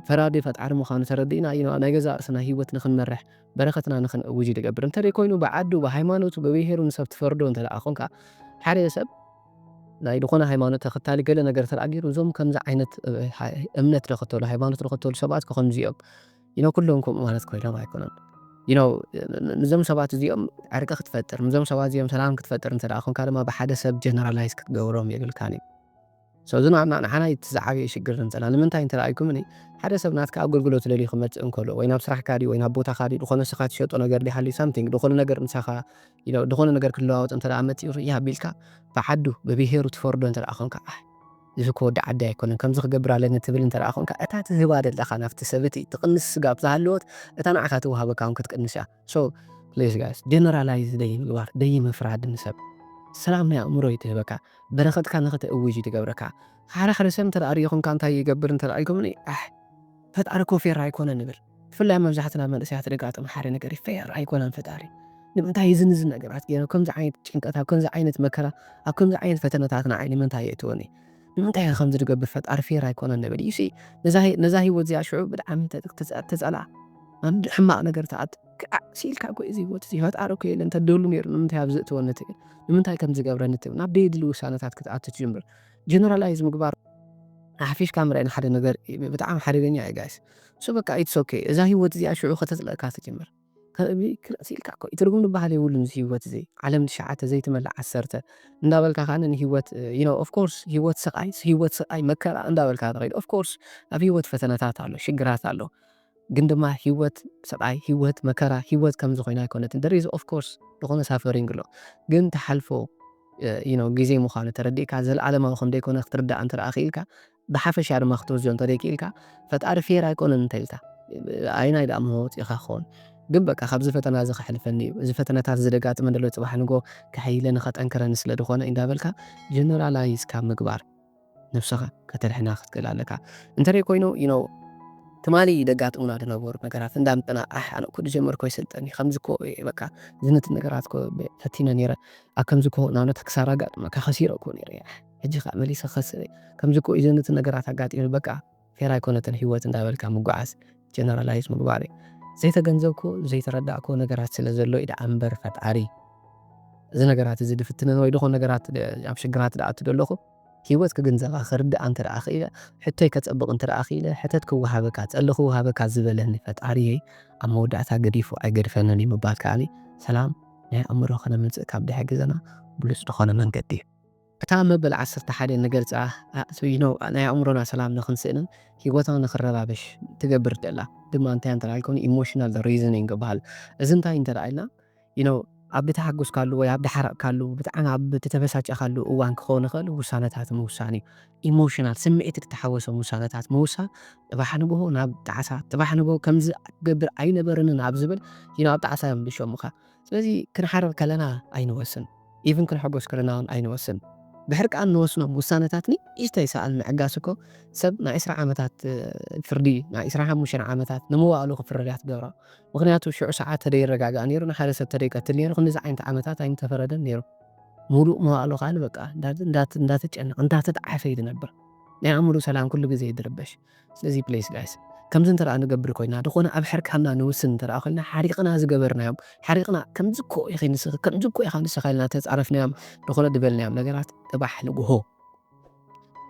ፈራዲ ፈጣሪ ምዃኑ ተረዲእና you know ናይ ገዛእ ርእስና ህይወት ንክንመርሕ በረኸትና ንክንእውጅ ይገብር። እንተደይ ኮይኑ ብዓዱ ብሃይማኖቱ ብብሄሩ ንሰብ ትፈርዶ እንተ ደኣ ኮንካ ሓደ ሰብ ናይ ዝኾነ ሃይማኖት ተኸታሊ ገለ ነገር ተደኣ ገይሩ እዞም ከምዚ ዓይነት እ፣ ሃ- እምነት ዝኸተሉ ሃይማኖት ዝኸተሉ ሰባት ከምዚ እዮም you know ኩሎም ከምኡ ማለት ኮይኖም ኣይኮነን you know ን- ን- ንዞም ሰባት እዚኦም ዕርቂ ክትፈጥር ምስዞም ሰባት እዚኦም ሰላም ክትፈጥር እንተ ደኣ ኮንካ ድማ ብሓደ ሰብ ጀነራላይዝ ክትገብሮም የብልካን እዩ። So እዚ ንዓና ንዓና እቲ ዝዓበየ ሽግር ዘምፀና ንምንታይ እንተ ደኣ ኢልኩምኒ ሓደ ሰብ ናትካ ኣገልግሎት ደልዩ ክመፅእ እንከሎ ወይ ናብ ስራሕካ ድዩ ወይ ናብ ቦታካ ድዩ ዝኾነ ንስኻ ትሸጦ ነገር ድዩ ሃልዩ ሳምቲንግ ዝኾነ ነገር ንሳኻ you know ዝኾነ ነገር ክለዋወጥ እንተ ደኣ መፂኡ ርኢያ ኣቢልካ ብዓዱ ብብሄሩ ትፈርዶ እንተ ደኣ ኮንካ ኣህ እዚ እኮ ወዲ ዓዲ ኣይኮነን ከምዚ ክገብር ኣለኒ ትብል እንተ ደኣ ኮንካ እታ ትህባ ዘለኻ ናብቲ ሰብ እቲ ትቕንስ ስጋብ ዝሃለወት እታ ንዓኻ ትወሃበካ እውን ክትቅንስ እያ። So please guys generalize ደይ ምግባር ደይ ምፍራድ ንሰብ ሰላም ናይ ኣእምሮ እዩ ትህበካ በረኸትካ ንኽትእውጅ እዩ ትገብረካ። ሓደ ሓደ ሰብ እንተ ደኣ ርኢኹምካ እንታይ ይገብር እንተ ደኣ ኢልኩምኒ ኣሕ ፈጣሪ እኮ ፌር ኣይኮነን ንብል። ብፍላይ መብዛሕትና መንእሰያት ደጋጥም ሓደ ነገር እዩ ፌር ኣይኮነን ፈጣሪ። ንምንታይ እዚ ንዚ ነገራት ገይረ ከምዚ ዓይነት ጭንቀት ኣብ ከምዚ ዓይነት መከራ ኣብ ከምዚ ዓይነት ፈተነታት ንዓይ ንምንታይ የእትወኒ? ንምንታይ ከምዚ ዝገብር ፈጣሪ ፌር ኣይኮነን ንብል። You see ነዛ ህይ- ነዛ ህይወት እዚኣ ሽዑ ብጣዕሚ ተ- ተጸ- ተጸልኣ ኣብ ሕማቕ ነገር ትኣት ክዓ ሲልካ እኮ እዚ ህይወት እዚ ፈጣሪ እኮ የለን ተደሉ ነይሩ ንምንታይ ኣብዚ እትወኒ ትብል ንምንታይ ከም ዝገብረኒ ትብል ናብ ደየድሊ ውሳነታት ክትኣቱ ትጅምር። ጀነራላይዝ ምግባር ኣሕፊሽካ ምርኣይ ንሓደ ነገር ብጣዕሚ ሓደገኛ እዩ ጋይስ። So በቃ it's okay እዛ ህይወት እዚኣ ሽዑ ከተጽለእካ ትጅምር። ከ- ክርእሲ ኢልካ እኮ እዩ ትርጉም ዝበሃል የብሉን እዚ ህይወት እዚ ዓለም ትሽዓተ ዘይትመልእ ዓሰርተ እንዳበልካ ከኣ ንህይወት you know of course ህይወት ስቃይ ህይወት ስቃይ መከራ እንዳበልካ ትኸይድ of course ኣብ ህይወት ፈተነታት ኣሎ ሽግራት ኣሎ ግን ድማ ህይወት ስቃይ ህይወት መከራ ህይወት ከምዚ ኮይና ኣይኮነትን there is of course ዝኾነ ሳፈሪንግ ኣሎ ግን ትሓልፎ you know ግዜ ምዃኑ ተረዲእካ ዘለዓለማዊ ከም ዘይኮነ ክትርዳእ እንተ ደኣ ክኢልካ ብሓፈሻ ድማ ክትወስዶ እንተ ደይክኢልካ ፈጣሪ ፌር ኣይኮነን እንተ ኢልካ ኣይናይ ደኣ መወፂእኻ ክኸውን ግን በቃ ካብዚ ፈተና እዚ ከሕልፈኒ እዩ እዚ ፈተነታት እዚ ደጋጥመ ደሎ ፅባሕ ንጎ ከሐይለኒ ከጠንክረኒ ስለ ዝኾነ እዩ እንዳበልካ ጀነራላይዝ ካብ ምግባር ነብስኻ ከተድሕና ክትክእል ኣለካ እንተደይ ኮይኑ you know ትማሊ ደጋጥሙና ዝነበሩ ነገራት እንዳምጠና ኣሕ ኣነ እኮ ዝጀመርኮ ይሰልጠኒ ከምዚ እኮ እየ በቃ ዝንት ነገራት እኮ ፈቲነ ነይረ ኣብ ከምዚ እኮ ናብነት ክሳራ ኣጋጥመካ ከሲረ እኮ ነይረ እያ ሕጂ ከዓ መሊሰ ክኸስር እየ ከምዚ እኮ እዩ ዝንት ነገራት ኣጋጢሙ በቃ ፌር ኣይኮነትን ህይወት እንዳበልካ ምጓዓዝ ጀነራላይዝ ምግባር እዩ ዘይተገንዘብኮ ዘይተረዳእኮ ነገራት ስለ ዘሎ እዩ ደኣ እምበር ፈጣሪ እዚ ነገራት እዚ ድፍትንን ወይ ዝኾነ ነገራት ኣብ ሽግራት ደኣ እትደለኹ ህይወት ክግንዘባ ክርዳእ እንተ ደኣ ክኢለ፣ ሕቶይ ከጸብቕ እንተ ደኣ ክኢለ፣ ሕተት ክወሃበካ፣ ጸሊ ክወሃበካ ዝበለኒ ፈጣሪየይ ኣብ መወዳእታ ገዲፉ ኣይገድፈንን እዩ ምባል ከኣኒ ሰላም ናይ ኣእምሮ ከነምጽእ ካብ ድሕግዘና ብሉጽ ዝኾነ መንገዲ እዩ። እታ መበል ዓሰርተ ሓደ ንገልጻ you know ናይ ኣእምሮና ሰላም ንኽንስእንን ህይወትና ንኽረባበሽ ትገብር ደላ ድማ እንታይ እንተ ደኣ ኢልኩም ኢሞሽናል ሪዝኒንግ ይበሃል። እዚ እንታይ እንተ ደኣ ኢልና you know ኣብ ዝተሓጎስካሉ ወይ ኣብ ዝሓረቕካሉ ብጣዕሚ ኣብ ዝተበሳጨኻሉ እዋን ክኸውን ይኽእል ውሳነታት ምውሳን እዩ ኢሞሽናል ስምዒት ዝተሓወሶም ውሳነታት ምውሳን ጥባሕ ንግሆ ናብ ጣዕሳ ጥባሕ ንግሆ ከምዚ ክገብር ኣይነበረንን ኣብ ዝብል you know ኣብ ጣዕሳ እዮም ዝሸሙኻ ስለዚ ክንሓርቕ ከለና ኣይንወስን ኢቭን ክንሕጎስ ከለና እውን ኣይንወስን ብሕርቃን ንወስኖም ውሳነታት ንእሽተይ ሰኣል ምዕጋስ እኮ ሰብ ናይ ዕስራ ዓመታት ፍርዲ ናይ ዕስራ ሓሙሽተ ዓመታት ንምዋእሉ ክፍረድ እያ ትገብራ ምኽንያቱ ሽዑ ሰዓት ተደይረጋጋእ ነይሩ ንሓደ ሰብ ተደይቀትል ነይሩ ክንዚ ዓይነት ዓመታት ኣይምተፈረደን ነይሩ ሙሉእ መዋእሉ ካል በቃ እንዳተጨነቕ እንዳተጣዓፈ እዩ ዝነብር ናይ ኣእምሩ ሰላም ኩሉ ግዜ ይድርበሽ ስለዚ ፕሌስ ጋይስ ከምዚ እንተ ንገብር ኮይና ዝኾነ ኣብ ሕርካና ንውስን እንተ ኮይና ሓሪቕና ዝገበርናዮም ሓሪቕና ከምዚ ኮ ኢኺ ንስኺ ከምዚ ኮ ኢኻ ንስኻ ኢልና ተፃረፍናዮም ዝኾነ ዝበልናዮም ነገራት ጥባሕ ንግሆ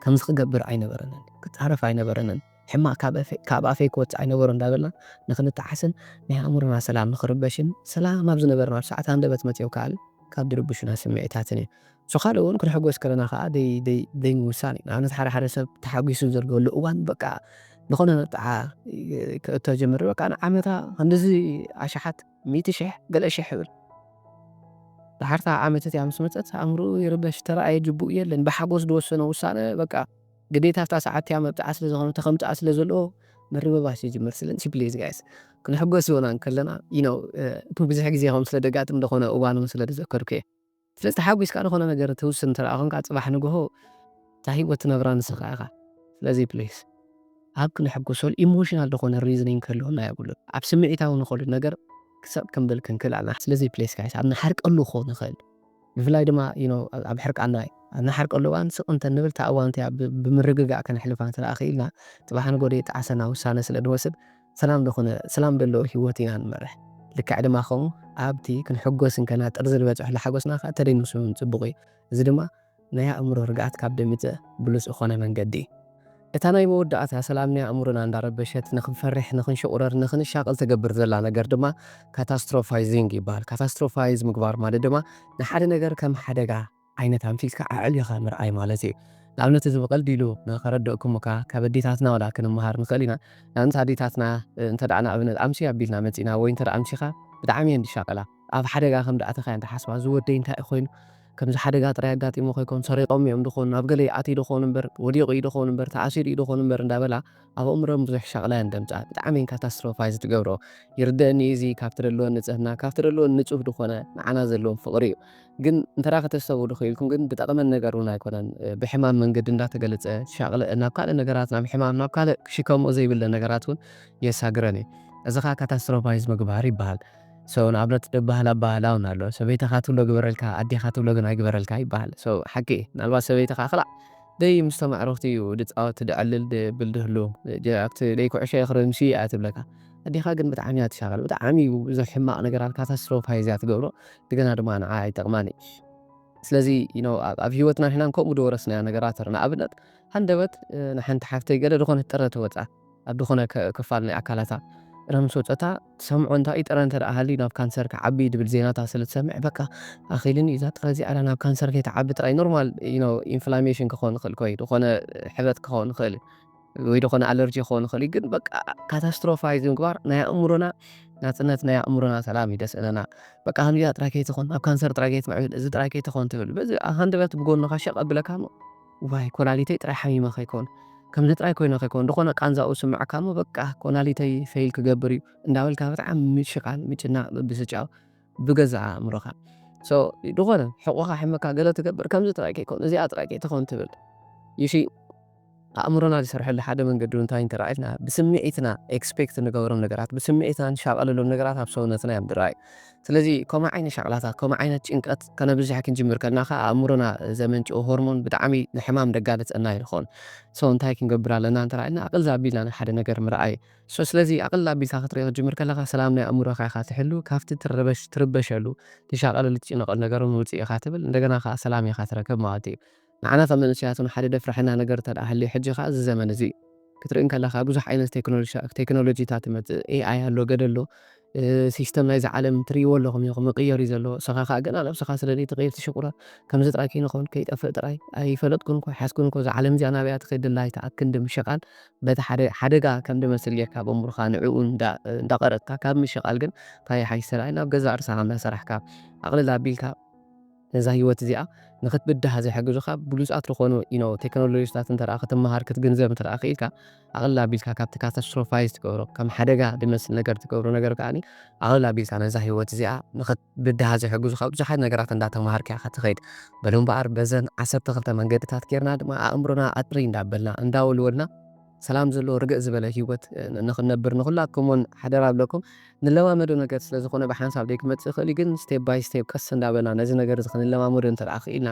ከምዚ ክገብር ኣይነበረንን ክፃረፍ ኣይነበረንን ሕማቕ ካብ ኣፈይ ክወፅእ ኣይነበሮ እንዳበልና ንክንተዓስን ናይ ኣእምሮና ሰላም ንክርበሽን ሰላም ኣብ ዝነበርና ኣብ ሰዓት ሃንደበት መፅዮ ከኣል ካብ ድርብሹና ስምዒታትን እዩ እሱ ካልእ እውን ክንሕጎስ ከለና ከዓ ዘይምውሳን እዩ ንኣብነት ሓደ ሓደ ሰብ ተሓጒሱ ዘለሉ እዋን በቃ ዝኾነ መጣዓ ክእቶ ጀምር በቃ ንዓመታ ክንድዚ ኣሽሓት ሚእቲ ሽሕ ገለ ሽሕ ይብል ድሓርታ ዓመት እቲኣ ምስ መፀት ኣእምርኡ ይርበሽ ተረኣየ ጅቡእ የለን ብሓጎስ ዝወሰኖ ውሳነ በቃ ግዴታ ኣብታ ሰዓት እቲኣ መብጣዓ ስለ ዝኾነ ተኸምጣኣ ስለ ዘለዎ ምርብባሽ ይጅምር ስለዚ ፕሊዝ ጋይስ ክንሕጎስ ይሆና እንከለና you know እቲ ብዙሕ ግዜ ከም ስለ ደጋጥም ዝኾነ እዋን እውን ስለ ዝዘከርኩ እየ ስለዚ ተሓጒስካ ዝኾነ ነገር ትውስን እንተ ደኣ ኮንካ ጽባሕ ንግሆ እታ ህይወት ትነብራ ንስኻ ኢኻ ስለዚ ፕሊዝ ኣብ ክንሕጎሰሉ ኢሞሽናል ዝኾነ ሪዝኒንግ ክህልወና የብሉን ኣብ ስምዒታዊ ንኸሉ ነገር ክሰብ ክንብል ክንክእል ኣለና ስለዚ ፕሊዝ ጋይስ ኣብ ንሓርቀሉ ክኾን ይኽእል ብፍላይ ድማ you know ኣብ ሕርቃና እዩ ኣብ ንሓርቀሉ እዋን ስቕ እንተ ንብል እታ እዋን እቲኣ ብምርግጋእ ከነሕልፋ እንተ ደኣ ክኢልና ጽባሕ ንጎ ደይጠዓሰና ውሳነ ስለ ንወስድ ሰላም ዝኾነ ሰላም ዘለዎ ህይወት ኢና ንመርሕ። ልክዕ ድማ ከምኡ ኣብቲ ክንሕጎስ እንከና ጥርዚ ዝበጽሐሉ ሓጎስና ከኣ ተደይ ንስውን ጽቡቕ እዩ። እዚ ድማ ናይ ኣእምሮ ርግኣት ካብ ደሚጸ ብሉጽ ዝኾነ መንገዲ እዩ። እታ ናይ መወዳእታ ሰላም ናይ ኣእምሮና እንዳረበሸት ንኽንፈርሕ፣ ንኽንሽቑረር፣ ንኽንሻቐል ትገብር ዘላ ነገር ድማ ካታስትሮፋይዚንግ ይበሃል። ካታስትሮፋይዝ ምግባር ማለት ድማ ንሓደ ነገር ከም ሓደጋ ዓይነት ኣምፊልካ ኣዕሊኻ ምርኣይ ማለት እዩ። ንኣብነት እዚ ብቐልዲሉ ንኸረድእኩም እካ ካብ ኣዴታትና ወላ ክንመሃር ንኽእል ኢና። ንኣብነት ኣዴታትና እንተ ደኣ ንኣብነት ኣምሲ ኣቢልና መጺና ወይ እንተ ደኣ ኣምሲኻ ብጣዕሚ እየን ዝሻቐላ። ኣብ ሓደጋ ከም ደኣተኻ እየን ተሓስባ። እዚ ወደይ እንታይ እዩ ኮይኑ? ከምዚ ሓደጋ ጥራይ ኣጋጢሞ ከይኮን ሰሪቖም እዮም ድኾኑ፣ ናብ ገለ ይኣትዩ ድኾኑ እምበር፣ ወዲቑ እዩ ድኾኑ እምበር፣ ተኣሲሩ እዩ ድኾኑ እምበር እንዳበላ ኣብ ኣእምሮም ብዙሕ ሻቕላ እየን ደምጽኣ። ብጣዕሚ እየን ካታስትሮፋይዝ ዝገብሮ። ይርደእኒ እዚ ካብቲ ደለወን ንጽህና፣ ካብቲ ደለወን ንጹህ ድኾነ ንዓና ዘለዎም ፍቕሪ እዩ። ግን እንተ ደኣ ከተስተብህሉ ክኢልኩም ግን ዝጠቕመን ነገር እውን ኣይኮነን። ብሕማም መንገዲ እንዳተገለጸ ሻቕለ ናብ ካልእ ነገራት ናብ ሕማም ናብ ካልእ ክሽከምኦ ዘይብለን ነገራት እውን የሳግረን እዩ። እዚ ኸኣ ካታስትሮፋይዝ ምግባር ይበሃል። So ንኣብነት ደባህል ኣባህላ እውን ኣሎ። ሰበይትኻ ትብሎ ግበረልካ፣ ኣዴኻ ትብሎ ግን ኣይግበረልካ ይበሃል። So ሓቂ እዩ። ምናልባት ሰበይትኻ ክላእ ደይ ምስቶም ኣዕሩኽቲ እዩ ድጻወት ድዕልል ድብል ድህሉ ኣብቲ ደይ ኩዕሾ የኽርብ ምስ እያ ትብለካ ኣዴኻ ግን ብጣዕሚ እያ ትሻቐል ብጣዕሚ እዩ ብዙሕ ሕማቕ ነገራት ካታስትሮፋይዝ እያ ትገብሮ እንደገና ድማ ንዓ ኣይጠቕማን እዩ ስለዚ ኣብ ህይወትና ንሕናን ከምኡ ድወረስናዮ ነገራት ንኣብነት ሃንደበት ንሓንቲ ሓፍተይ ገለ ዝኾነት ጥረ ትወፃ ኣብ ዝኾነ ክፋል ናይ ኣካላታ ጥረ ምስ ወፀታ ትሰምዖ እንታይ እዩ ጥረ እንተ ደኣ ሃልዩ ናብ ካንሰር ክዓቢ ድብል ዜናታ ስለ ትሰምዕ በቃ ኣኺልኒ እዛ ጥረ እዚኣ ናብ ካንሰር ከይትዓቢ ጥራይ ኖርማል ኢንፍላሜሽን ክኸውን ይኽእል ኮይ ዝኾነ ሕበት ክኸውን ይኽእል ወይ ዝኾነ ኣለርጂ ክኸውን ይኽእል ግን በቃ ካታስትሮፋይዝ ምግባር ናይ ኣእምሮና ናፅነት ናይ ኣእምሮና ሰላም ይደስእለና በቃ ከምዚኣ ጥራይ ከይትኾን ኣብ ካንሰር ጥራይ ከይትምዕብል እዚ ጥራይ ከይትኾን ትብል በዚ ሃንደበት ብጎንኻ ሸቕ ኣብለካ እሞ ዋይ ኮላሊተይ ጥራይ ሓሚመ ከይኮን ከምዚ ጥራይ ኮይነ ከይኮን ዝኾነ ቃንዛኡ ስምዓካ እሞ በቃ ኮላሊተይ ፈይል ክገብር እዩ እንዳበልካ ብጣዕሚ ምሽቃል ምጭናቕ ምብስጫው ብገዛእ ኣእምሮኻ ዝኾነ ሕቆኻ ሕመካ ገለ ትገብር ከምዚ ጥራይ ከይኮን እዚኣ ጥራይ ከይትኾን ትብል ይሺ ኣእምሮና ዝሰርሐሉ ሓደ መንገዲ እንታይ እንተረኣይና፣ ብስምዒትና ኤክስፔክት እንገብሮም ነገራት፣ ብስምዒትና ንሻቐለሎም ነገራት ኣብ ሰውነትና እዮም ዝረኣዩ። ስለዚ ከምኡ ዓይነት ሻቕላታት፣ ከምኡ ዓይነት ጭንቀት ከነብዝሕ ክንጅምር ከለና ከኣ ኣእምሮና ዘመንጭኦ ሆርሞን ብጣዕሚ ንሕማም ደጋለጸና እዩ ዝኸውን። ሶ እንታይ ክንገብር ኣለና እንተረኣይና፣ ኣቕል ኣቢልና ንሓደ ነገር ምርኣይ። ሶ ስለዚ ኣቕል ኣቢልካ ክትርኢ ክትጅምር ከለኻ ሰላም ናይ ኣእምሮኻ ኢኻ ትሕሉ፣ ካብቲ ትረበሽ-፣ ትርበሸሉ፣ ትሻቐለሉ፣ ትጭነቐሉ ነገር እውን ውፅእ ኢኻ ትብል፣ እንደገና ከኣ ሰላም ኢኻ ትረክብ ማለት እዩ። ንዓና ከም መንእሰያት እውን ሓደ ደፍርሐና ነገር እንተ ደኣ ሃልዩ፣ ሕጂ ከኣ እዚ ዘመን እዚ ክትርኢ እንከለኻ ብዙሕ ዓይነት ቴክኖሎጂ-፣ ቴክኖሎጂታት ይመጽእ፣ ኤ ኣይ ኣሎ፣ ገለ ኣሎ፣ እ፣ ሲስተም ናይዚ ዓለም ትርእይዎ ኣለኹም ኢኹም፣ ይቕየር እዩ ዘሎ። ንስኻ ከኣ ገና ነብስኻ ስለ ዘይትቕይር ትሽቁረ፣ ከምዚ ጥራይ ከይንኸውን፣ ከይጠፍእ ጥራይ፣ ኣይፈለጥኩን እኮ፣ ኣይሓዝኩን እኮ፣ እዛ ዓለም እዚኣ ናበይ እያ ትኸይድ ዘላ፣ ኣይትኣክንዲ ምሽቓል፣ በቲ ሓደ ሓደጋ ከም ዝመስል ጌርካ ኣብ ኣእምሮኻ ንዕኡ እንዳ-፣ እንዳቐረጽካ፣ ካብ ምሽቓል ግን እንታይ ይሓይሽ ተራእይ ናብ ገዛእ ርእስኻ እንዳሰራሕካ፣ ኣቕልል ኣቢልካ ነዛ ህይወት እዚኣ ንኽትብድሃ ዝሕግዙኻ ብሉጻት ዝኾኑ፣ you know፣ ቴክኖሎጂታት እንተ ደኣ ክትመሃር፣ ክትግንዘብ እንተ ደኣ ክኢልካ፣ ኣቕልል ኣቢልካ ካብቲ ካታስትሮፋይዝ ትገብሮ፣ ከም ሓደጋ ዝመስል ነገር ትገብሮ ነገር ከኣኒ፣ ኣቕልል ኣቢልካ ነዛ ህይወት እዚኣ ንኽትብድሃ ዝሕግዙኻ ብዙሓት ነገራት እንዳተማሃርካ ኢኻ ትኸይድ። በሉ እምበኣር፣ በዘን ዓሰርተ ክልተ መንገድታት ጌርና ድማ ኣእምሮና ኣጥሪ እንዳበልና፣ እንዳወልወልና፣ ሰላም ዘለዎ ርግእ ዝበለ ህይወት፣ እ፣ ንኽንነብር ንኹላትኩም እውን ሓደራ እብለኩም። ንለማመዶ ነገር ስለ ዝኾነ ብሓንሳብ ዘይክመጽእ ይኽእል እዩ፣ ግን ስቴፕ ባይ ስቴፕ ቀስ እንዳበልና ነዚ ነገር እዚ ክንለማመዶ እንተ ደኣ ክኢልና፣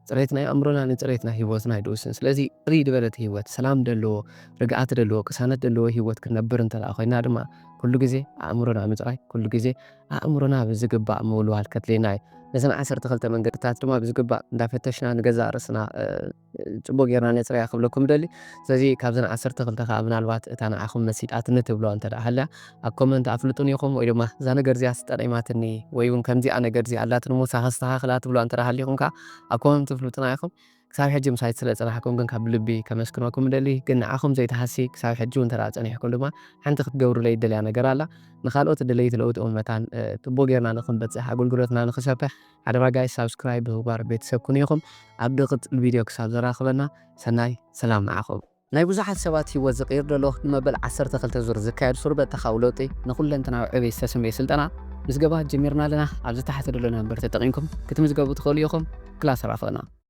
ጽሬት ናይ ኣእምሮና ንጽሬት ናይ ህይወትና እዩ ዝውስን። ስለዚ ጽርይ ዝበለት ህይወት፣ ሰላም ዘለዎ፣ ርግኣት ዘለዎ፣ ቅሳነት ዘለዎ ህይወት ክንነብር እንተ ደኣ ኮይና ድማ፣ ኩሉ ግዜ ኣእምሮና ምጽራይ፣ ኩሉ ግዜ ኣእምሮና ብዝግባእ ምውልዋል ከድልየና እዩ። ነዘን ዓሰርተ ክልተ መንገድታት ድማ ብዝግባእ እንዳፈተሽና ንገዛእ ርእስና፣ እ፣ ጽቡቕ ጌርና ነጽርያ ክብለኩም እደሊ። ስለዚ ካብዘን ዓሰርተ ክልተ ከኣ ምናልባት እታ ንዓኹም መሲጣትኒ ትብሎ እንተ ደኣ ሃልያ፣ ኣብ ኮመንት ኣፍልጡኒ ኢኹም፣ ወይ ድማ እዛ ነገር እዚኣ ስጠለይማትኒ፣ ወይ እውን ከምዚኣ ነገር እዚኣ ኣላትኒ እሞ ሳኸ ኣስተኻኽላ ትብሎ እንተ ደኣ ሃሊኹም ከኣ ኣብ ኮመንት ትፍልጡና ኢኹም። ክሳብ ሕጂ ምሳይ ስለ ጸናሕኩም ግን ካብ ልቢ ከመስግነኩም እደሊ። ግን ንዓኹም ዘይትሃሲ ክሳብ ሕጂ እውን እንተ ደኣ ጸኒሕኩም ድማ ሓንቲ ክትገብሩለይ እደልያ ነገር ኣላ። ንኻልኦት እደለይቲ ለውጢ እውን መታን፣ እ፣ ጽቡቕ ጌርና ንኽንበጽሕ፣ ኣገልግሎትና ንኽሰፍሕ፣ ሓደራ ጋይስ ሳብስክራይብ ብምግባር ቤተሰብ ኩኑ ኢኹም። ኣብ ዝቕጽል ቪድዮ ክሳብ ዘራኽበና ሰናይ ሰላም ንዓኹም። ናይ ብዙሓት ሰባት ህይወት ዝቕይር ዘሎ ንመበል ዓሰርተ ክልተ ዙር ዝካየድ ሱር በተኻዊ ለውጢ ንኹለንተናዊ ዕቤት ዝተሰምየ ስልጠና ምዝገባ ጀሚርና ኣለና። ኣብዚ ታሕቲ ዘሎ ነምበር ተጠቒምኩም ክትምዝገቡ ትኽእሉ ኢኹም። ክላስ ራኸብና።